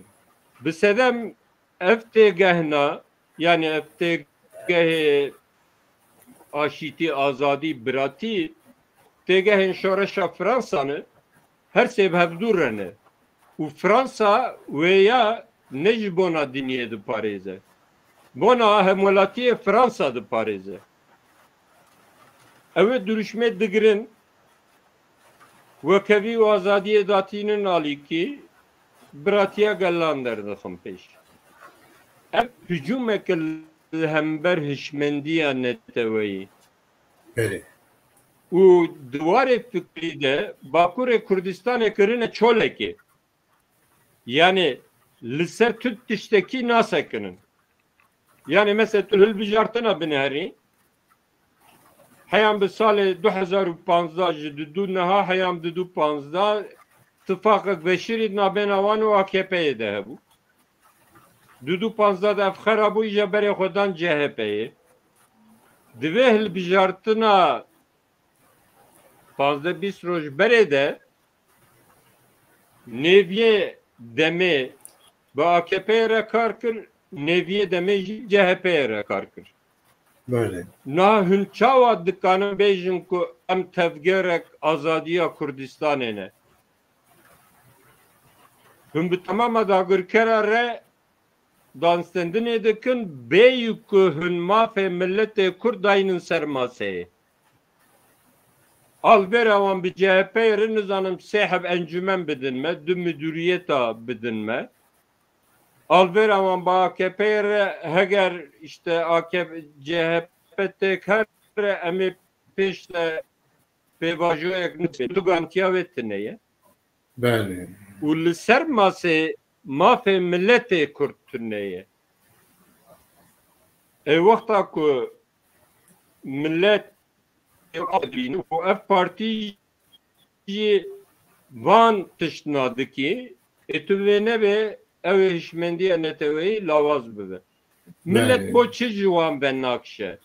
Bi sedem ev têgehna, yani ev têgehê aşîtî, azadî, biratî, têgehên şoreşa Fransa ne, her sê bi hevdû re ne. Û Fransa wêya ne ji bona dinyê diparêze. Bona hemwelatiyê Fransa diparêze. Ew ê dirûşmê digirin, wekevî û azadiyê datînin alîkî, biratiya gelan derdixin pêş. Ev hicûmek e li hember hişmendiya neteweyî. Belê. Û di warê fikrî de Bakurê Kurdistanê kirine çolekê. Yani li ser tu tiştekî nasekinin. Yani mesela tu hilbijartina binêrî, heyam bi salê du hezar û panzdeh ji didu niha heyam didu panzdeh tifaqek veşîrî nabêna wan û A K P'yê de hebû. Didu panzdeh de ev xera bû, îja berê xwe dan C H P'yê. Di vê hilbijartina panzdeh bîst roj berê de nêviyê demê bi A K P'yê re kar kir, nêviyê demê jî C H P'yê re kar kir. Belê. Niha hûn çawa dikanin bêjin ku em tevgerek azadiya Kurdistanê ne? Hûn bi temama dagirkera re danstendinê dikin, bêyî ku hûn mafê miletê Kurd daynin ser maseyê. Alvêra wan bi C H P'yê re nizanim sê heb encûmen bidin me, du midûriyeta bidin me. Alvêra wan bi A K P'yê re heger işte A K P, C H P têk here em ê pêş de pêvajoyek nivîsê. Tu garantiya wê tune ye. Belê. Û li ser masê mafê miletê Kurd tune ye. Ê wexta ku milet û ev partî jî van tiştna dikî, ê tu vê nebê ew ê hişmendiya neteweyî lawaz bibe. Milet Belê. Bo çi ji wan venakişe?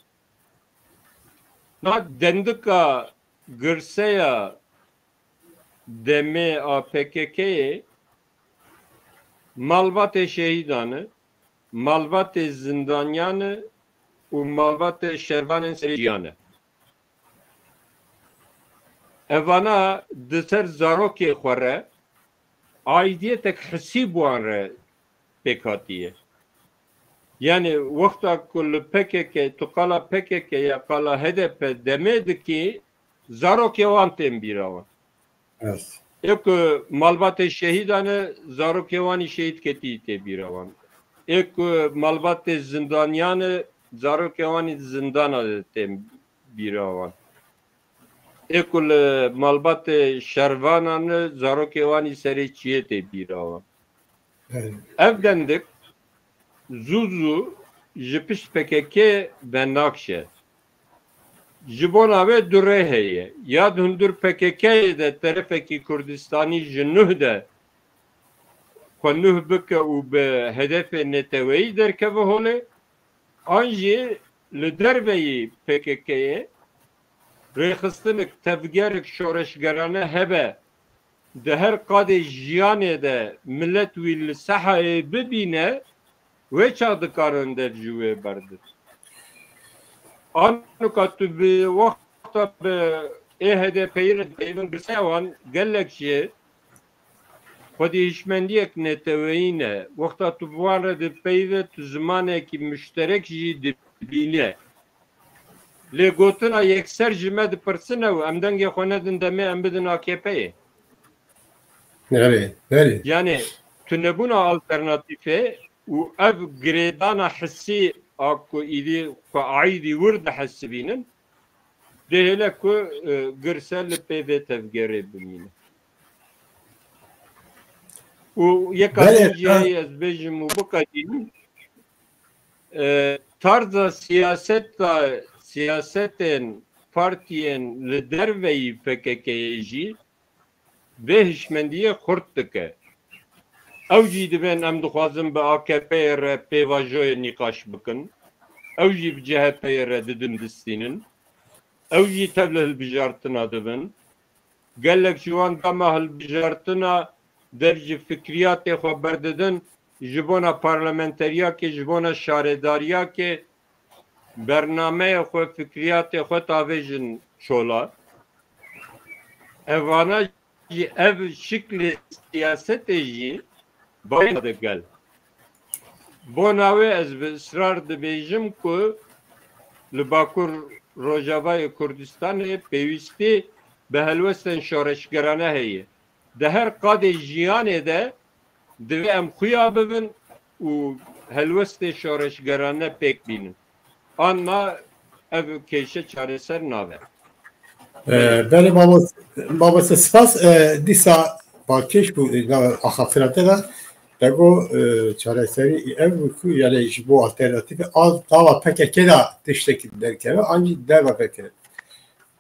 Na dendika girseya demê a P K K'yê Malbatê şehîdan e, malbatê zindaniyan e û malbatê şervanên serê jiyan e. Evana di ser zarokê xwe re aîdiyetek hisî bi wan re pêk hatiye. Yani wexta ku li P K K, tu qala P K K ya qala H D P demê dikî, zarokê wan tên bîra wan. Evet. Ê ku malbatê şehîdan e, zarokê wan î şehîd ketî tê bîra wan. Ê ku malbatê zindaniyan e, zarokê wan î zindana de tên bîra wan. Ê ku li malbatê şervanan e, zarokê wan î serê çiyê tê bîra wan. Evet. Ev dendik zû zû ji pişt P K K venakşe. Ji bona wê du rê heye. Ya di hundir P K K'yê de terefekî Kurdistanî ji nuh de xwe nuh bike û bi hedefê neteweyî derkeve holê, an jî li derveyî P K K'yê rêxistinik, tevgerek şoreşgerane hebe, di her qadê jiyanê de milet wî li sehayê bibîne, wê çax dikarin dev ji wê berdin. Anuka tu bi wexta bi ê H D P'yê re dibeyvin girseya wan gelek jê xwedî hişmendiyek neteweyî ne. Wexta tu bi wan re dipeyve, tu zimanekî muşterek jî dibîne. Lê gotina yekser ji me dipirsin ew, em dengê xwe nedin demê em bidin A K P'yê. Belê, belê. Yani tunebûna alternatîfê û ev girêdana hisî a ku îdî xwe aîdî wir dihesibînin, dihêle ku, e, girse li pê vê tevgerê bimîne. Û yeka din jî heye ez bêjim û biqedînim, e, tarza siyaseta, siyasetên partiyên li derveyî P K K'yê jî vê hişmendiyê xurt dike. Ew jî dibên em dixwazin bi A K P'yê re pêvajoyê nîqaş bikin. Ew jî bi C H P'yê re didin distînin. Ew jî tev li hilbijartina dibin. Gelek ji wan dema hilbijartina dev ji fikriyatê xwe berdidin, ji bona parlamenteriyakê, ji bona şaredariyakê bernameyê xwe, fikriyatê xwe tavêjin çola. Evana jî ev şiklê siyasetê jî bayê digel. Bona wê ez bi israr dibêjim ku li Bakur Rojavayê Kurdistanê pêwîstî bi helwestên şoreşgerane heye. Di her qadê jiyanê de divê em xuya bibin û helwestê şoreşgerane pêk bînin. Anna ev kêşe çareser nabe. Ee, belê mamoste, mamoste spas, ee, dîsa balkêş bû, ee, na axaftina te de, te got, ee, çareserî ev bû ku, yani ji bo alternatîfê az dava P K K de tiştekî derkeve, an jî derva P K K.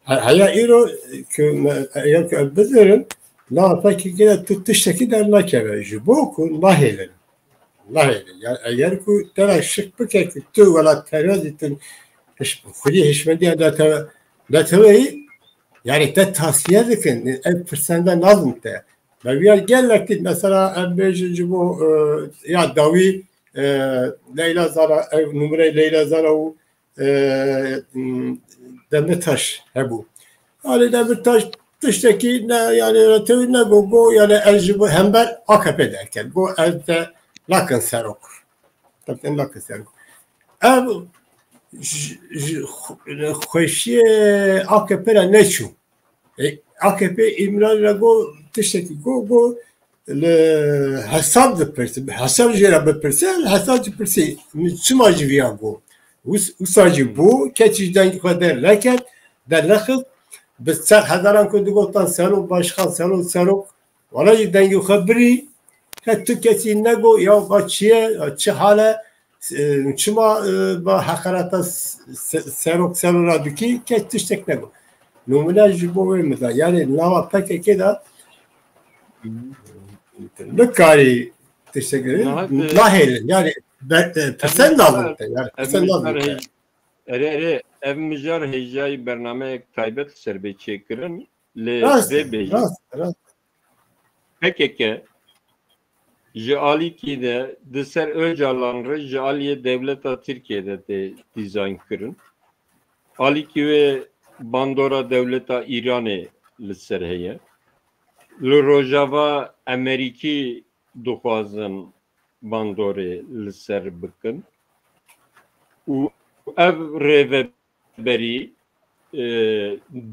He-, heya îro ku me, eger ku em bizirin, nava P K K de tu tiştekî dernakeve, ji bo ku nahêlin. Nahêlin. Yani eger ku te re şik bike ku tu wela teror dîtin, hiş-, xwedî hişmendiya netewe-, neteweyî, yani te tasfiye dikin, ev pirsende nazin te. Me viya gelek dît, mesela em bêjin ji bo, e, ya dawî, e, Leyla Zana, ev numreyê Leyla Zana û e, Demirtaş hebû. Yani Demirtaş tiştekî ne, yani netewî ne got, got, yani ez ji bo hember A K P derket. Got ez te nakin serok. Te nakin serok. Ev ji, ji xwe-, xweşiyê A K P re neçû. E, A K P Îmralî re got, tiştekî got, got, li hesab dipirse, hesab jê re bipirse, li hesab dipirsî, min çima ji viya got? Wis-, wisa jî bû, keçî ji dengê xwe derneket, dernexist, bi ser hezaran ku digotan serok, başkan, serok, serok, wala jî dengê xwe birî, ke tu kesî nego, ya va çi ye, ya çi hal e, e, çima, e, va heqereta s-, se-, serok, serora dikî, kes tiştek nego. Numune ji bo wê min da. Yani nava P K K de nikarî tiştek nego. Niha, e, nahêlin. Yani be-, e, pirsend nabin te. Yani pirsend nabin te. Erê, erê, ev mijar hêjayî bernameyek taybet li ser bê çêkirin. Lê vê bêjin. Rast, rast. P K K ji alîkî de di ser Ocalan re ji aliyê dewleta Tirkiyê de tê dîzayn kirin. Alîkî wê bandora dewleta Îranê li ser heye. Li Rojava Emerîkî dixwazin bandorê li ser bikin. Û ev rêveberî, e,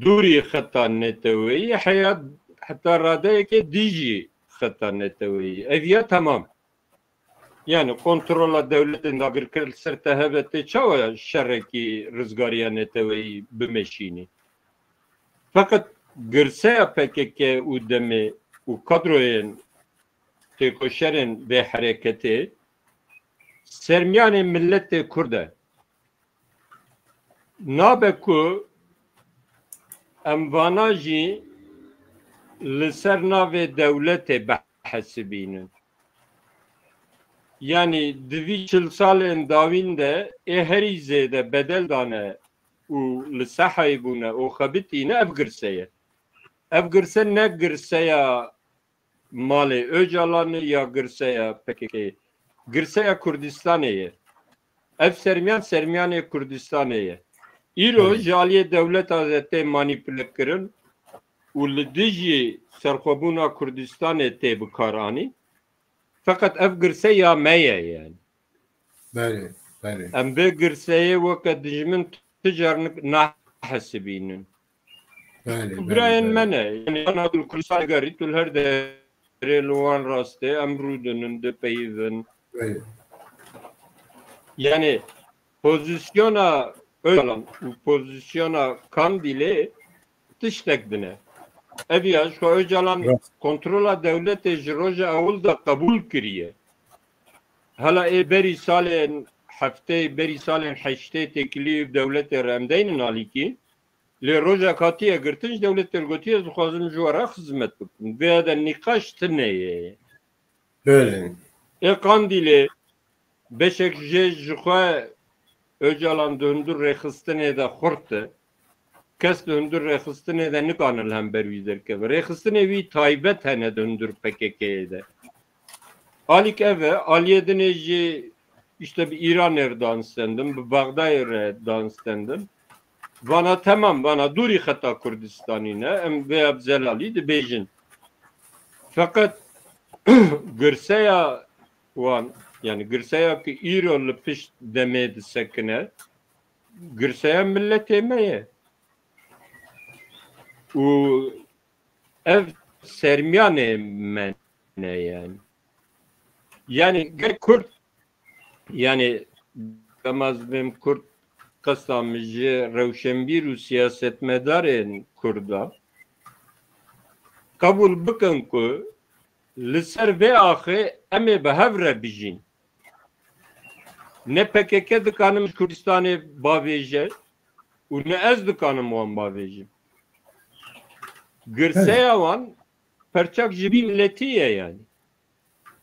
dûrî xeta neteweyî, heya heta radeyekê dijî xeta neteweyî. Ev ya temam. Yani kontrola dewletên dagirker li ser T H B T çawa şerekî rizgariya neteweyî bimeşînî? Feqet girseya P K K û demê û kadroyên têkoşerên vê hereketê sermiyanê milletê Kurd e. Nabe ku em vana jî li ser navê dewletê bihesibînin. Yanî di vî çil salên dawîn de ê herî zêde bedel dane û li sehayê bûne û xebitîne ev girse ye. Ev girse ne girseya malê Ocalanê ya girseya P K K'ê. Girseya Kurdistanê ye. Ev sermiyan sermiyanê Kurdistanê ye. Îro Belê. ji aliyê dewleta de tê manîpule kirin û li dijî serxwebûna Kurdistanê tê bikaranî. Feqet ev girse ya me ye yani. Belê, belê. Em vê girseyê weke dijmin tu car nik-, nahesibînin. Belê, belê, Birayên belê. me ne. Yani ana tu li Kurdistanê gerî tu li her derê li wan rastê em rûdinin, dipeyivin. Belê. Yani pozisyona Ocalan û pozisyona Kandîlê tiştek din e. Ev ya ji xwe Ocalan Rast. kontrola dewletê ji roja ewil de qebûl kiriye. Hela ê berî salên heftê, berî salên heştê têkilî dewletê re em deynin alîkî. Lê rojek hatiye girtin ji dewletê re gotiye, ez dixwazim ji we re xizmet bikim. Vêya de nîqaş tune ye. Belê. Ê Qandîlê beşek jê ji xwe Ocalan di hundir rêxistinê de xurt e. Kes di hundir rêxistinê de nikane li hember wî derkeve. Rêxistinê wî taybet hene di hundir P K K'ê de. Alîk ev e, aliyê dinê jî işte bi Îranê re dan stendin, bi Bexdayê re dan stendin. Vana temam, vana dûrî xeta Kurdistanî ne, em vê ev zelalî dibêjin. Feqet girseya wan, yani girseya ki îro li pişt demê disekine, girseya milletê me ye. Û ev sermiyanê me ne yani. Yani ger Kurd, yani dema ez bêm Kurd, qesta min ji rewşenbîr û siyasetmedarên Kurda qebûl bikin ku li ser vê axê em ê bi hev re bijîn. Ne P K K dikanim ji Kurdistanê bavêje û ne ez dikanim wan bavêjim. Girseya wan perçak ji vî miletî ye yani.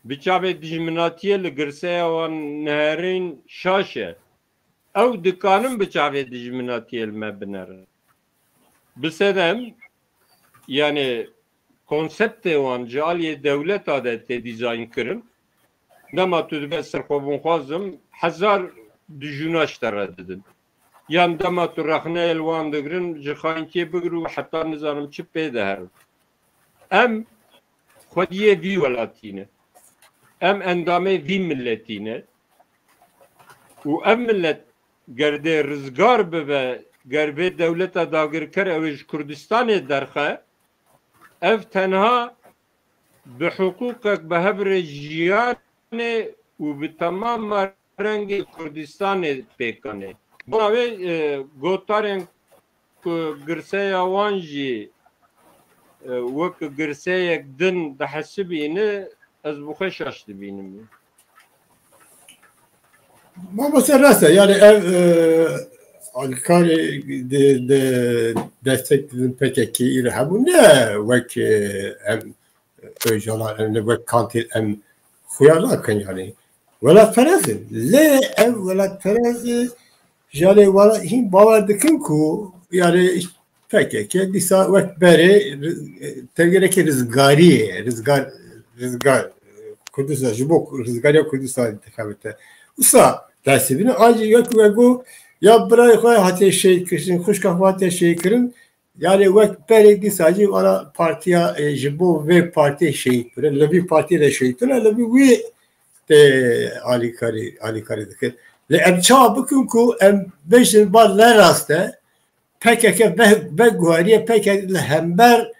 Bi çavê dijminatiyê li girseya wan neherîn şaş e. Ew dikanin bi çavê dijminatiyê li me binerin. Bi sedem, yani konseptê wan ji aliyê dewleta de tê dîzayn kirin. Dema tu dibe serxwebûnxwazim, hezar dijûna ji te re didin. Yan dema tu rexneyê li wan digirin, ji xayintiyê bigir û heta nizanim çi pê diherin. Em xwediyê vî welatî ne. Em endamê vî miletî ne. Û ev milet ger dê rizgar bibe, ger vê dewleta dagirker ew ê ji Kurdistanê derxe, ev tenha bi hiqûqek bi hev re jiyanê û bi temama rengê Kurdistanê pêkanê. Bona wê, e, gotarên ku girseya wan jî, e, wek girseyek din dihesibîne, ez bi xwe şaş dibînim. Mamoste, rast e, yani ev, e, alîkarê de, de destek didin P K K îre hebû, ne wek, e, em Ocalan, em li wek Kandîl em xuya nakin yani. Welatperest in. Lê ev welatperest, e, yani wela-, hîn bawer dikin ku yani P K K dîsa wek berê ri-, e, tevgerekî rizgariyê, rizgar, rizgar, e, Kurdistan, ji bo rizgariya Kurdistanê dikevite. Wisa destê bîne, ancî wek we got, ya birayê xwe hatiye şehîd kirin, xwişka xwe hatiye şehîd kirin, yani wek berê dîsa jî wala partiya, e, ji bo vê partiyê şehîd bire, li vî partiyê de şehîd bire, li vî wî tê alîkarî, alîkarî dike. Lê em çawa bikin ku em bêjin ba ne rast e, P K K ve-, veguheriye, P K K li hember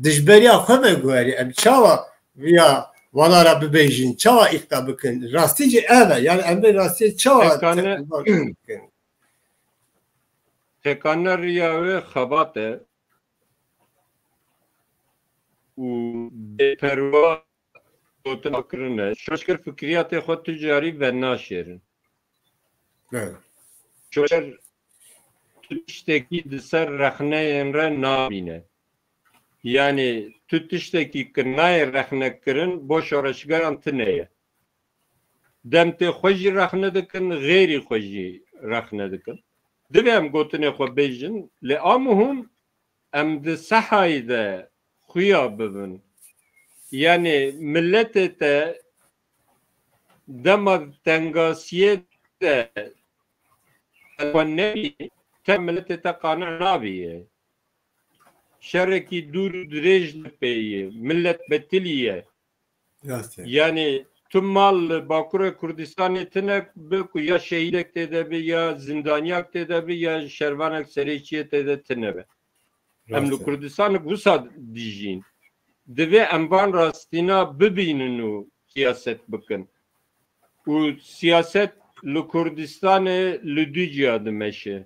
dijberiya xwe veguheriye. Em çawa viya wana re bibêjin, çawa îqna bikin? Rastî jî ev e. Yani em vê rastiyê çawa Pekane, te-, bikin? Pekane riya wê xebat e û bêperwa gotina kirine. Şoşkir fikriyatê xwe tu carî venaşêrin. Evet. Şoşkir tu tiştekî di ser rexneyên re nabîne. Yani tu tiştekî ki nayê rexne kirin, bo şoreşgeran tune ye. Dem tê xwe jî rexne dikin, xêrî xwe jî rexne dikin. Divê em gotinê xwe bêjin, lê a muhim em di sehayî de xuya bibin. Yani milletê te dema tengasiyê de xwe nebî, te milletê te qane nabî ye. Şerekî dûr û dirêj li pê ye. Millet betilî ye. Rast e. Yani tu mal li Bakurê Kurdistanê tine bi ku ya şehîdek tê de bi, ya zindaniyak tê de bi, ya şervanek serê çiyê tê de tine be. Em li Rast e. Kurdistanek wisa dijîn. Divê em van rastîna bibînin û siyaset bikin. Û siyaset li Kurdistanê li du ciya dimeşe.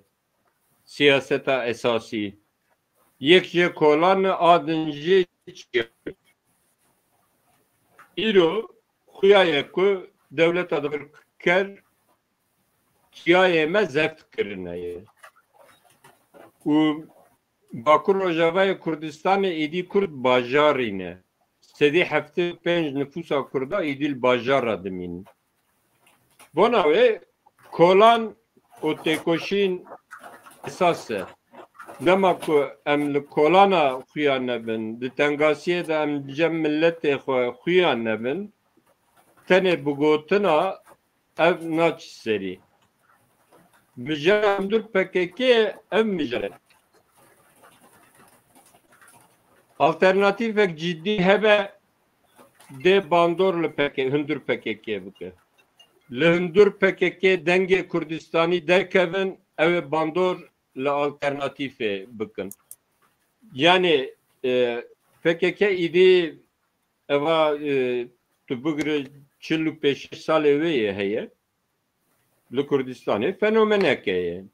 Siyaseta esasî. Yek jê kolan e, a din jê çiya. Îro xuya ye ku dewleta dagirker çiyayê me zeft kirine ye. Û Bakur Rojavayê Kurdistanê êdî Kurd bajarî ne. Sedî heftê û pênc nifûsa Kurda êdî li bajara dimînin. Bona wê kolan û têkoşîn esas e. Dema ku em li kolana xuya nebin, di tengasiyê de em li cem miletê xwe xuya nebin, tenê bi gotina ev naçî serî. Mijara hundir P K K ev mijara. Alternatîfek cidî hebe dê bandor li P K K, hundir P K K bike. Li hundir P K K dengê Kurdistanî derkevin, ew ê bandor li alternatîfê bikin. Yani, e, P K K îdî eva, e, tu bigire çil û pênc salê wê yê heye. Li Kurdistanê fenomeneke ye.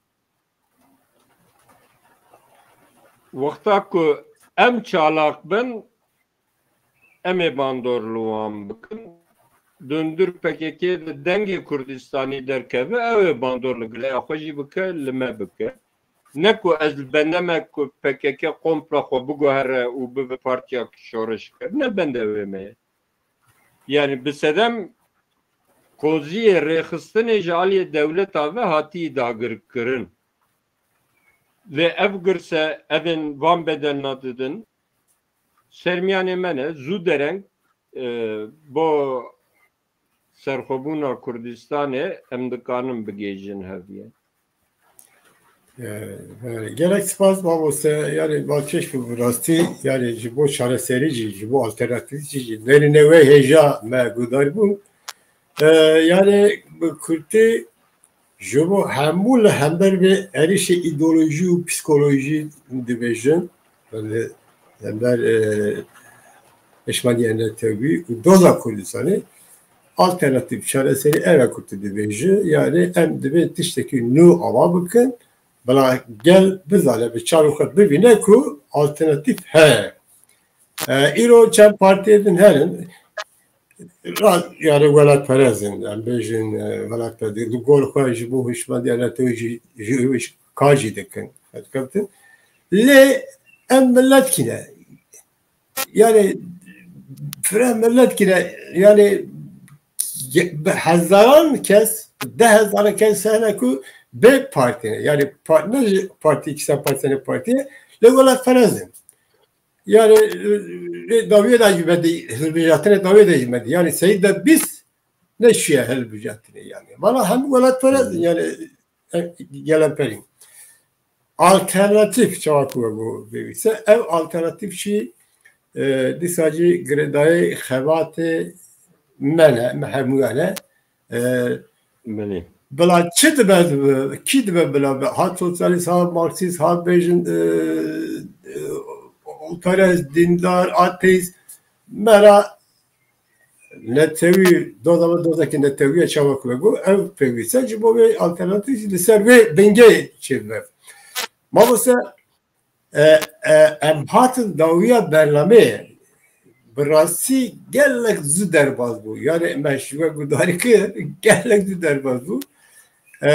Wexta ku em çalak bin, em ê bandor li wan bikin. Dundur P K K de dengê Kurdistanî derkeve, ew ê bandor li gileya xwe jî bike, li me bike. Ne ku ez li bende me ku P K K kompla xwe biguhere û bibe partiya şoreşker. Ne bende wê me ye. Yani bi sedem koziyê rêxistinê ji aliyê dewleta ve hatiye dagirkirin. Lê ev girse, evên van bedelna didin, sermiyanê me ne, zû dereng, e, bo serxwebûna Kurdistanê em dikanin bigihêjin heviye. E, e, gelek spas mamoste, yani balkêş bi rastî, yani ji bo çareserî jî, ji bo alternatîf jî, jî nerîne wê hêja me guhdar bû. E, yani bi kurtî ji bo hemû li hember vê êrişê îdeolojî û psîkolojî dibêjin, li hember, e, hişmendiyê Netewî û doza Kurdistanê alternatîf çareserî ev e ku tu dibêjî, yani em divê tiştekî nû ava bikin, bila gel bizane, bi çavê xwe bibîne ku alternatîf heye. E, îro çend partiyê din herin, ra-, yani welatperest in, em bêjin, e, welatperest, li gor xwe ji bo hişmendiya Netewî jî, jî, jî ka jî dikin, dikevtin. Lê em milet kî ne? Yani fire milet kî ne? Yani ge-, bi hezaran kes, deh hezaran kes hene ku bê partî ne. Yani pa-, ne ji partî, kî sen partî, sen partî, lê welatperest in. Yani, e, e, dawiyê de jî me dî, hilbijartinê dawiyê de jî me dî. Yani, seyîd de bîst neşiye hilbijartinê yani. Valla hemû welatperest in yani, e, gelemperî. Alternatîf çawa ku we got bêwî se, ev alternatîf jî, e, dîsa jî girêdayê xebatê me ne, me hemûyan e. E, Belê. Bila çi dibe, kî dibe bila be? Ha sosyalîst, ha marksîst, ha bêjin, e, e, otorîterist, dîndar, ateîst. Me ra netewî, doza me dozekî netewî ye, çawa ku me got, ev pêwîst e, ji bo vê alternatîf jî li ser vê bingê çêdibe. Mamoste, e, e, em hatin dawiya bernameyê, bi rastî gelek zû derbas bû. Yani me ji we guhdarî kir, gelek zû derbas bû. E,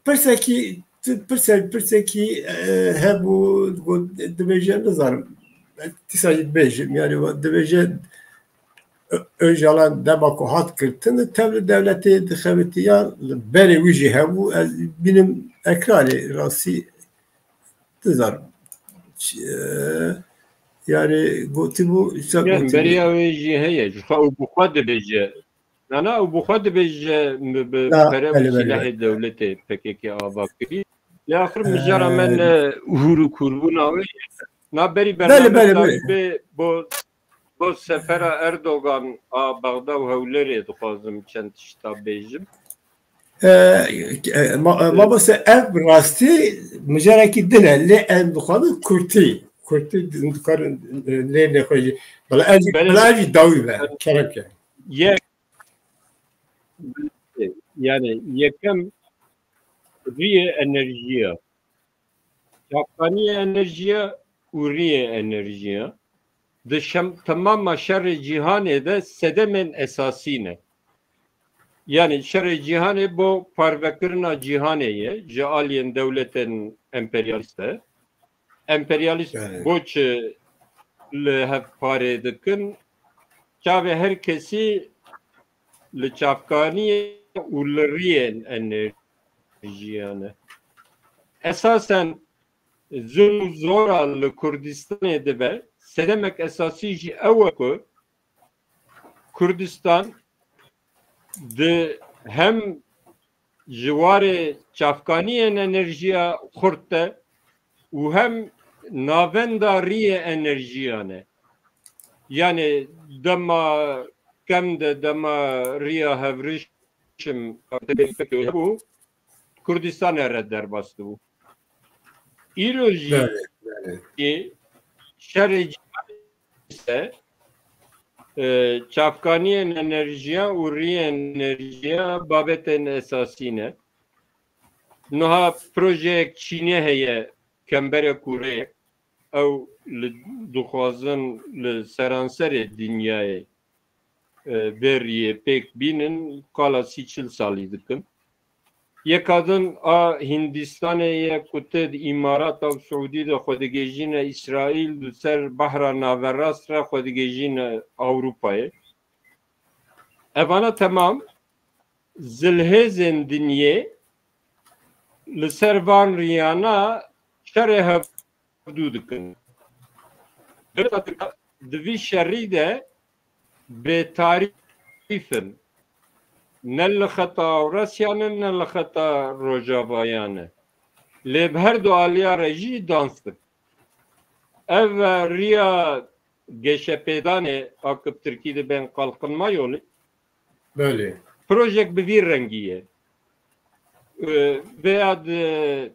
pirsekî, pirse-, pirsekî, e, hebû, got, dibêje, nizanim, dîsa jî dibêjim, yani, dibêje, Ö-, Ocalan dema ku hat girtin, tev li dewletê dixebitiya, li berê wî jî hebû, ez bînim ekranê, rastî, nizanim. Ç-, e, yani, gotibû, işte Yani, gotibû. Beriya wê jî heye, ji xwe û bi xwe dibêje. Na, na, û bi xwe dibêje, bi, bi Na, pere û belê, belê, silahê belê. Dewletê P K K ava kirî. Lê axir mijara me Ee, ne hûr û kûrbûna wê ye. Na, berî Belê, bername belê, dawî belê. Bê bo, bo sefera Erdogan a Bexda û Hewlêrê dixwazim çend tişta bêjim. Ee, e, ma-, e, Ee, mamoste, ev rastî mijarekî din e, lê em dixwazin kurtî. Kurtî din dikarin, e, lê nexwe jî. Bila ev jî, Belê. Bila ev jî dawî be. Kerem ke. Ye-, Yani yekem riyê enerjiya. Çavkaniyê enerjiya û riyê enerjiya. Di şem-, temama şerê cîhanê de sedemên esasî ne. Yani şerê cîhanê bo parvekirina cîhanê ye, ji aliyên dewletên emperyalîst de. Emperyalîst Yani. Bo çi li hev parê dikin? Çavê her kesî li çavkaniyê û li riyên enerjiyan e. Esasen zulm û zora li Kurdistanê dibe. Sedemek esasî jî ew e ku Kurdistan di hem ji warê çavkaniyên enerjiya xurt de û hem navenda riyê enerjiyan e. Yani dema kem de, dema riya hevrişim hebû, Kurdistanê re derbas dibû. Îro jî Belê, belê. Şerê cîhanê ise, e, çavkaniyên enerjiya û riyên enerjiya babetên esasî ne. Niha projeyek Çînê heye, Kembere Kûreyek. Ew li, dixwazin li seranserê dinyayê, e, vê riyê pêk bînin, qala sî çil salî dikin. Yeka din a Hindistanê ye ku tê di Îmarata û Siûdî de xwe digihîjîne Îsraîl, di ser Behra Naverast re xwe digihîjîne Ewropayê. Evana temam zilhêzên dinyê li ser van riyana şerê hevdû dikin. Dewleta Tirk di vî şerî de bêtarîf in. Ne li xeta Ewrasya ne, ne li xeta Rojavaya ne. Lê bi her du aliya re jî dans dikin. Ev riya geşepêdanê a ku bi tirkî dibên Kalkınma Yolu. Belê. Projek bi vî rengî ye. Ee, veya di,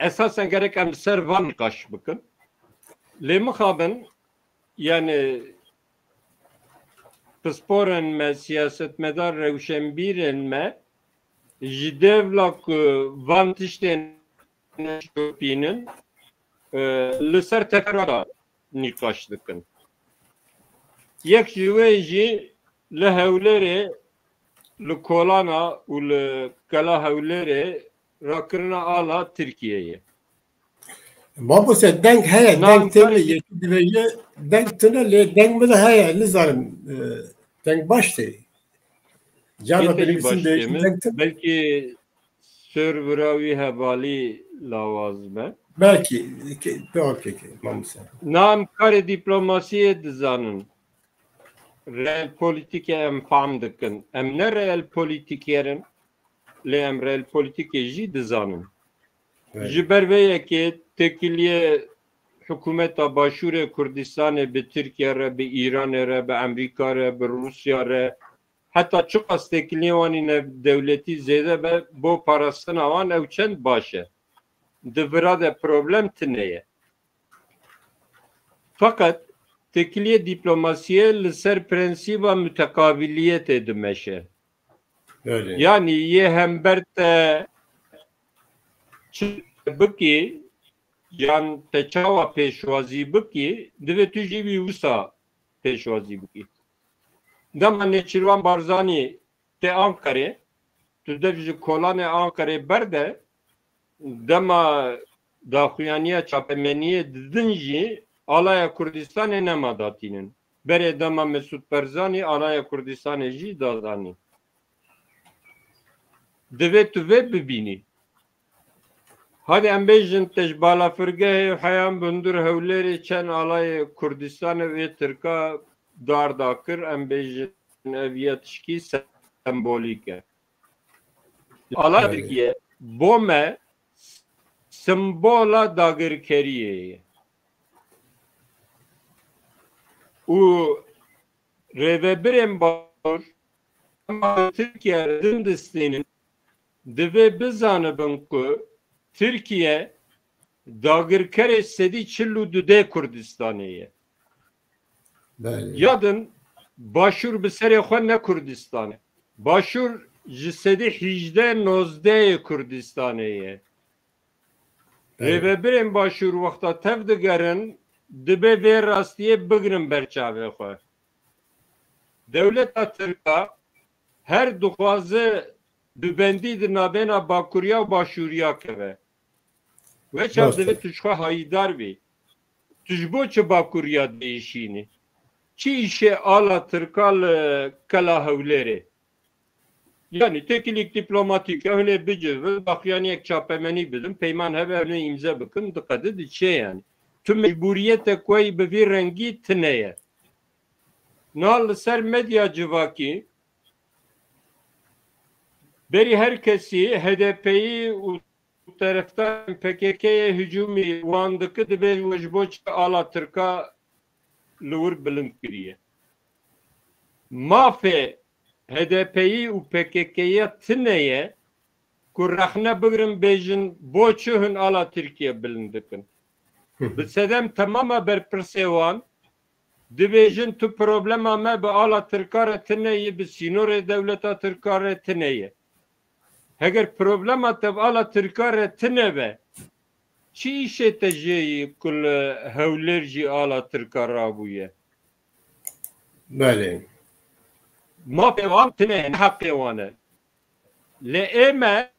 esasen gerek em li ser van nîqaş bikin. Lê mixabin, yani pisporên me, siyasetmedar, rewşenbîrên me ji dêvla ku van tiştên şopînin, e, li ser tefera de nîqaş dikin. Yek ji wê jî li Hewlêrê, li Kolana û li Kela Hewlêrê rakirina ala Tirkiyeyê. Mamoste, deng heye, Nan deng têne, yekî dibêje, deng tune, lê deng min heye, nizanim, e, deng baş tê. Carna Yê te jî benivîsîn baş dê, tê min. Deng tune. Belkî Profesör vira wî hevalî lawaz be. Belkî, ke- pê okey, ke- mamoste. Na em karê dîplomasiyê dizanin. Realpolitîkê em fam dikin. Em ne realpolitîker in, lê em realpolitîkê jî dizanin. Evet. Ji ber vê yekê têkiliyê hikûmeta Başûrê Kurdistanê bi Tirkiye re, bi Îranê re, bi Emerîka re, bi Rûsya re, heta çiqas têkiliyê wan ê navdewletî zêde be, bo parastina wan ew çend baş e. Di vira de problem tune ye. Feqet têkiliyê dîplomasiyê li ser prensîba muteqabiliyetê dimeşe. Öyle. Yanî yê hember te çi bikî, yan te çawa pêşwazî bikî, divê tu jî wî wisa pêşwazî bikî. Dema Nêçîrvan Barzanî tê Anqerê, tu dev ji kolanê Anqerê berde, dema daxuyaniya çapemeniyê didin jî alaya Kurdistanê nema datînin. Berê dema Mesûd Barzanî alaya Kurdistanê jî dadanî. Divê tu vê bibînî. Hadi em bêjin te ji balafirgehê heyan bi hundir Hewlêrê çend alayê Kurdistanê wê Tirka dar dakir, em bêjin ev ya tişkî sembolîk e. Alaya Tirkiye bo me sembola dagirkeriyê ye. Û rêvebirên Başûr, em Tirkiye din distînin, divê bizanibin ku Tirkiye dagirkerê sedî çil û du dê Kurdistanê ye. Belê. Ya din Başûr bi serê xwe ne Kurdistan e. Başûr ji sedî hîjdeh nozdeh yê Kurdistanê ye. Belê. Rêvebirên Başûr wexta tev digerin, dibe vê rastiyê bigrin ber çavê xwe. Dewleta Tirka her dixwaze dubendî di navbêna Bakuriya û Başûriya keve. Weçav Rast e. Divê tu ji xwe hayîdar bî. Tu ji bo çi Bakuriya diêşînî? Çi îşê ala Tirka li Kela Hewlêrê? Yanî têkilîk dîplomatîk e, hûn ê bicivin, daxuyaniyek çapemenî bidin, peyman hebe hûn ê îmze bikin, diqede diçe yanî. Tu mecbûriyete ku ey bi vî rengî tune ye. Niha li ser medya civakî berî her kesî H D P'yî û terefdarên P K K'yê hicûmî wan dike, dibê we ji bo çi ala Tirka li wir bilind kiriye. Mafê H D P'yî û P K K'yê tune ye ku rexne bigrin bêjin bo çi hûn ala Tirkiye bilind dikin. Bi sedem temama berpirsê wan dibêjin tu problema me bi ala Tirka re tune ye, bi sînorê dewleta Tirka re tune ye. Heger problema te bi ala Tirka re tune be, çi îşê te jê yî ku li Hewlêr jî ala Tirka rabûye? Belê. Mafê wan tune ye, ne heqê wan e. Lê ê me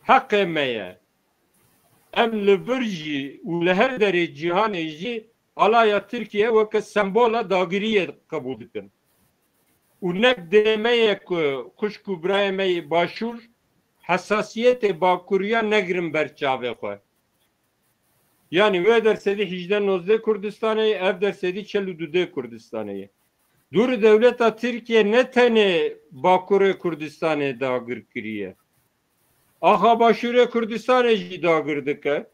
heqê me ye. Em li vir jî û li her derê cîhanê jî alaya Tirkiye weke sembola dagiriyê qebûl dikin. Û ne dê me ye ku xwişk û birayê me yê Başûr hesasiyetê Bakuriya negirin ber çavê xwe. Yanî wê der sedî hîjdeh nozdeh Kurdistanê ye, ev der sedî çel û du dê Kurdistanê ye. Dûrî dewleta Tirkiye ne tenê Bakurê Kurdistanê dagir kiriye. Axa Başûrê Kurdistanê jî dagir dike.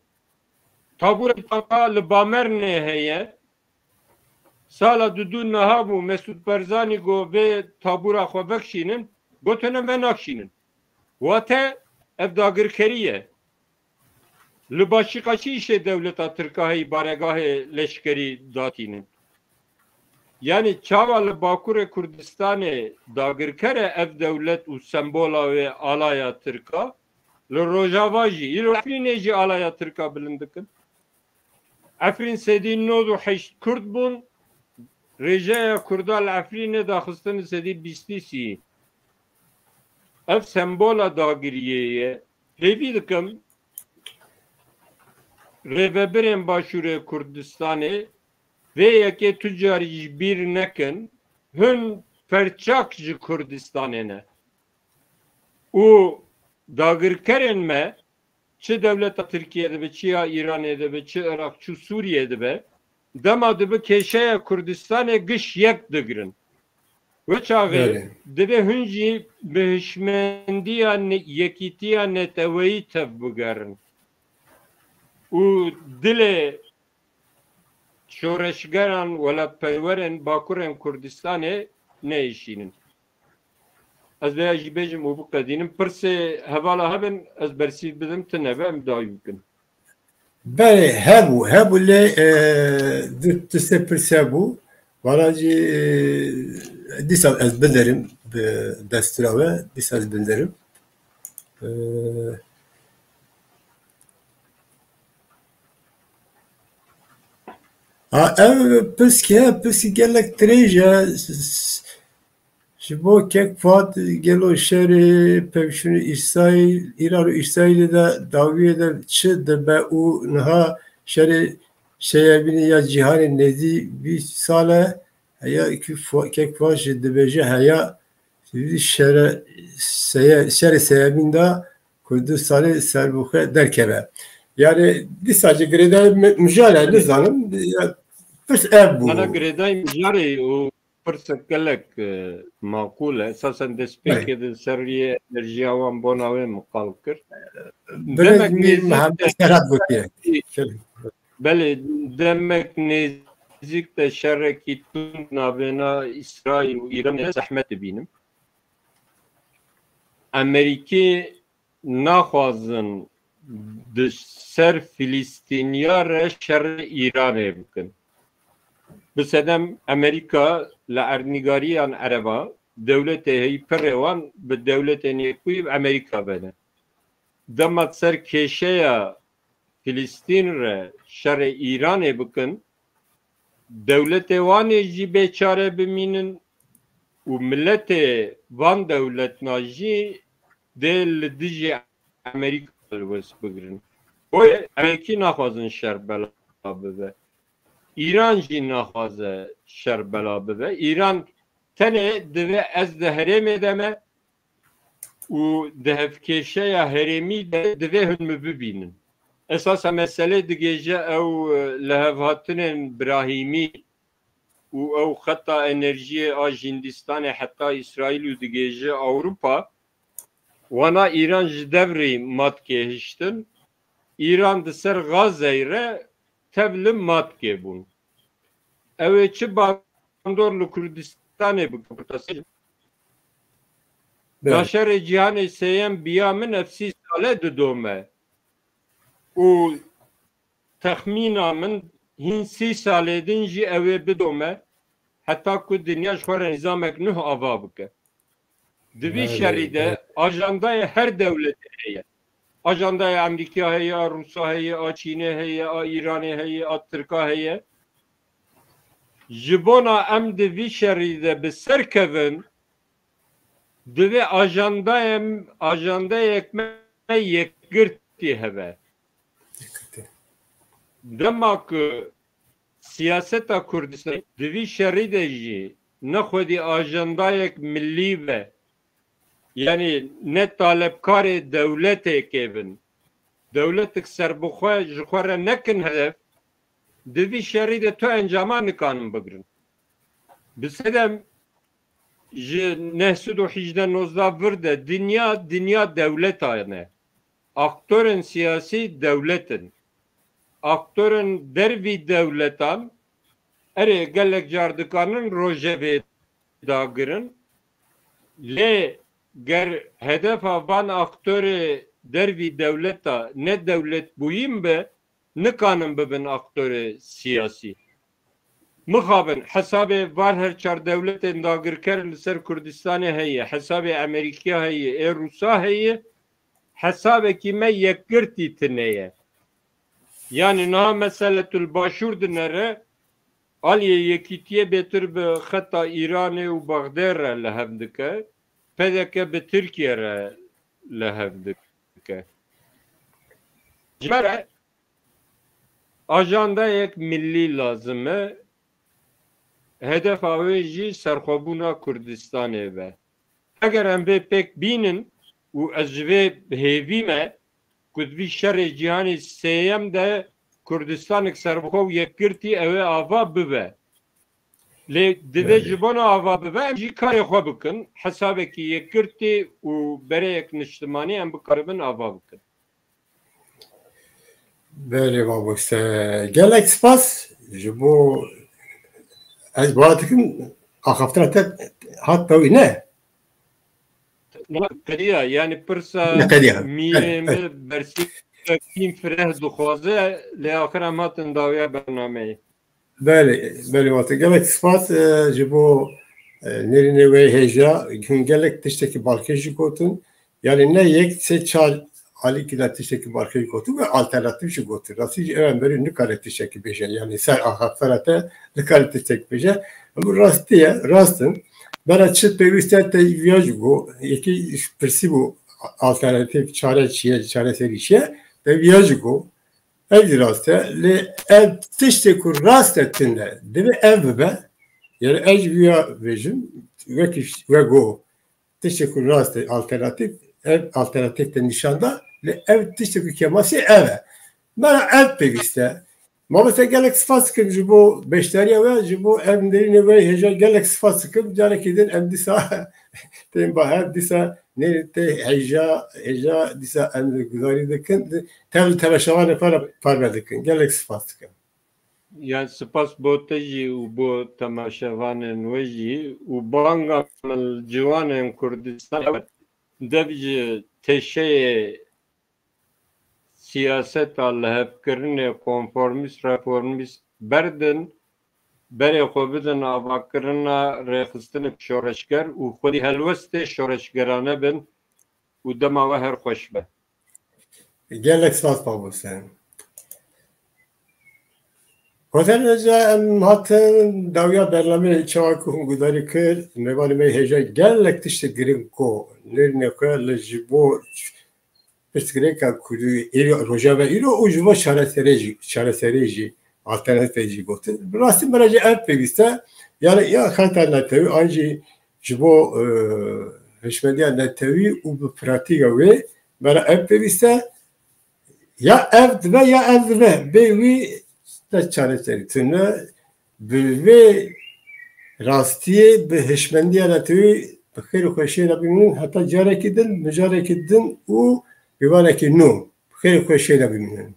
Tabûra P K K li Bamernê heye. Sala dudu niha bû, Mesûd Barzanî got vê tabûra xwe vekişînin. Gotine venakişînin. Wate ev dagirkerî ye. Li Başîqa çi îşê dewleta Tirka heyî baregahê leşkerî datînin? Yanî çawa li Bakurê Kurdistanê dagirker e ev dewlet û sembola wê alaya Tirka, li Rojava jî, îro Efrînê jî alaya Tirka bilind dikin? Efrîn sedî nod û heşt Kurd bûn, rêjeya Kurda li Efrînê daxistin sedî bîstî sî. Ev sembola dagiriyê ye. Hêvî dikim rêvebirên Başûrê Kurdistanê vê yekê tu carî ji bîr nekin, hûn perçak ji Kurdistanê ne. Û dagirkerên me, çi dewleta Tirkiye dibe, çi ya Îranê dibe, çi Iraq, çi Sûriye dibe, dema dibe kêşeya Kurdistanê giş yek digirin. Wê çaxê Belê. Divê hûn jî bi hişmendiya ne-, yekîtiya neteweyî tev bigerin û dilê şoreşgeran, welatperwerên Bakurên Kurdistanê neêşînin. Ez vêya jî bêjim û biqedînim. Pirsê hevala hebin, ez bersîv bidim, tune be, em dawî bikin. Belê, hebû, hebû lê, e, du, du sê pirs hebû. Vana jî, e, dîsa ez biderim bi destûra we, dîsa ez biderim. E, ha, ev pirs ki, pirs ki gelek dirêj e. S-, s-, Ji bo kek Fuat, gelo şerê pevçûnê Îsraîl, Îran û Îsraîlê de dawiyê de çi dibe û niha şerê sêyemînê ya cîhanê nêzî bîst sal e, heya ki Fu-, kek Fuat jî dibêje heya şere seye-, şerê sêyemîn de Kurdistanê serbixwe derkeve. Yani dîsa jî girêdayî mi-, mijal e, nizanim. Ya, pirs ev bû. Mana girêdayî mijarê û pirsek gelek, e, maqûl e. Esasen destpêkê Belê. De ser riyê enerjiya wan bona wê min qal kir. Birêz Demek Mîr nêzîk Mihemed de Serhat gotiye. Belê, demek nêzîk de şerekî tund navêna Îsraîl û Îranê zehmet dibînim. Amerîkê naxwazin di ser Filistîniya re şerê Îranê bikin. Bi sedem Amerîka li erdnîgariyan Ereba dewletê heyî pirê wan bi dewletên Yekbûyî bi Amerîka bene. Dema ser kêşeya Filistîn re şerê Îranê bikin, dewletê wan ê jî bêçare bimînin û miletê van dewletna jî dê li dijî Amerîka helwest bigirin. Boye Amerîkî naxwazin şer bela bibe. Îran jî naxwaze şer bela bibe. Îran tenê divê ez di herêmê de me û di hevkêşeya herêmî de divê hûn min bibînin. Esasa meselê digêje ew, e, lihevhatinên Brahîmî û ew xeta enerjiyê a Hîndistanê heta Îsraîl û digêje Ewropa. Wana Îran ji devrî matkê hiştin. Îran di ser Gazeyê re tevli matkê bûn. Ew ê çi bandor li Kurdistanê bike, bi tasê Belê. Naşerê cîhanê sêyem biya min ev sî sale didome. Û texmîna min hîn sî salê din jî ew ê bidome, heta ku dinya ji xwe re nîzamek nuh ava bike. Di vî Belê, şerî de belê. Ajandaya her dewletê heye. Ajandaya Amerîka heye, a Rûsa heye, a Çînê heye, a Îranê heye, a Tirka heye. Ji bona em di vî şerî de bi ser kevin, divê ajandayê, ajandayek me yekgirtî hebe. Dema ku siyaseta Kurdistanê di vî şerî de jî ne xwedî ajandayek milî be, yanî ne talebkarê dewletêkê bin, dewletik serbixwe ji xwe re nekin hedef, di vî şerî de tu encama nikanin bigirin. Bi sedem ji neh sed û hejdeh nozda vir de dinya, dinya dewletan e. Aktorên siyasî dewlet in. Aktorên dervî dewletan, erê, gelek car dikanin rojevê dagirin. Lê ger hedefa van aktorê dervî dewleta ne dewletbûyîn be, nikanin bibin aktorê siyasî. Mixabin, hesabê van her çar dewletên dagirker li ser Kurdistanê heye, hesabê Amerîkiya heye, ê Rûsa heye, hesabekî me yekgirtî tune ye. Yanî niha meseletul başûr dinere, aliyê yekîtiyê bêtir bi xeta Îranê û Bexdê re li hev dike, P D K bi Tirkiye re li hev dike. Ji me re ajandayek milî lazim e, hedefa wê jî serxwebûna Kurdistanê be. Eger em vê pêk bînin, û ez ji vê hêvî me ku di vî şerê cîhanê sêyem de Kurdistanek serbixwe û yekgirtî ew ê ava bibe. Lê divê Belê. ji bona ava bibe, em jî karê xwe bikin. Hesabekî yekgirtî û bereyek niştimanî em bikaribin ava bikin. Belê mamoste. Gelek spas ji bo ez bawer dikim axaftina te hat tewî ne? Qediya, yani pirsa Qediya. mîyê Evet, evet. min bersî kîm fireh dixwaze, lê axir em hatin dawiya bernameyê. Belê, belê wate. Gelek spas, e, ji bo, e, nêrînê wê hêja, hûn gelek tiştekî balkêş jî gotin. Yani ne yek, sê, çar alîkî de tiştekî balkêş gotin ve alternatîf jî gotin. Rastî jî ev em berî nikare tiştekî bêje. Yani ser axaftara te nikare tiştekî bêje. Ew rastî ye, rast in. Bera çi pêwîst e te viya jî got. Yekî pirsî bû alternatîf çare çi ye, çareserî çi ye. Te viya jî got. Ev jî rast e. Lê ev tiştê ku rast e tune. Divê ev bibe. Yani ez jî viya vêjim. Wekî we got. Tiştê ku rast e alternatîf. Ev alternatîf te nîşan da. Lê ev tiştê ku kemasî ev e. Bera ev pêwîst e. Mamoste gelek spas dikim ji bo beşdariya we, ji bo ev nêrînê we hêja gelek spas dikim. Carekî din em dîsa tên ba hev dîsa nêrîn tê hêja, hêja dîsa em gudarî dikin. Tev li temaşevanê xwe re parve dikin. Gelek spas dikim. Yani spas bo te jî û bo temaşevanên we jî û banga min li ciwanên Kurdistanê dev ji teşeyê siyaseta lihevkirinê konformîst, reformîst berdin, berê xwe bidin avakirina rêxistinek şoreşger û xwedî helwestê şoreşgerane bin û dema we her xweş be. Gelek spas mamoste. Hotel Reza, em hatin dawiya bernameyê çawa ku hûn gudarî kir, mêvanê me hêja gelek tiştê giring ku nêrînê xwe li ji bo pirsgirêka Kurdî îro, rojeva îro û ji bo çareserê jî, çareserê jî, alternatîfê jî gotin. Bi rastî min re jî ev pêwîst e. Yani ya xeta netewî an jî ji bo, e, hişmendiya netewî û bi pratîka wê min re ev pêwîst e. Ya ev dibe ya ev dibe. Bê wî ne çareserî tune. Bi vê rastiyê, bi hişmendiya netewî bi xêr û xweşiyê re bimînin, heta carekî din, mijarekî din û mêvanekî nû. Bi xêr û xweşiyê re bimînin.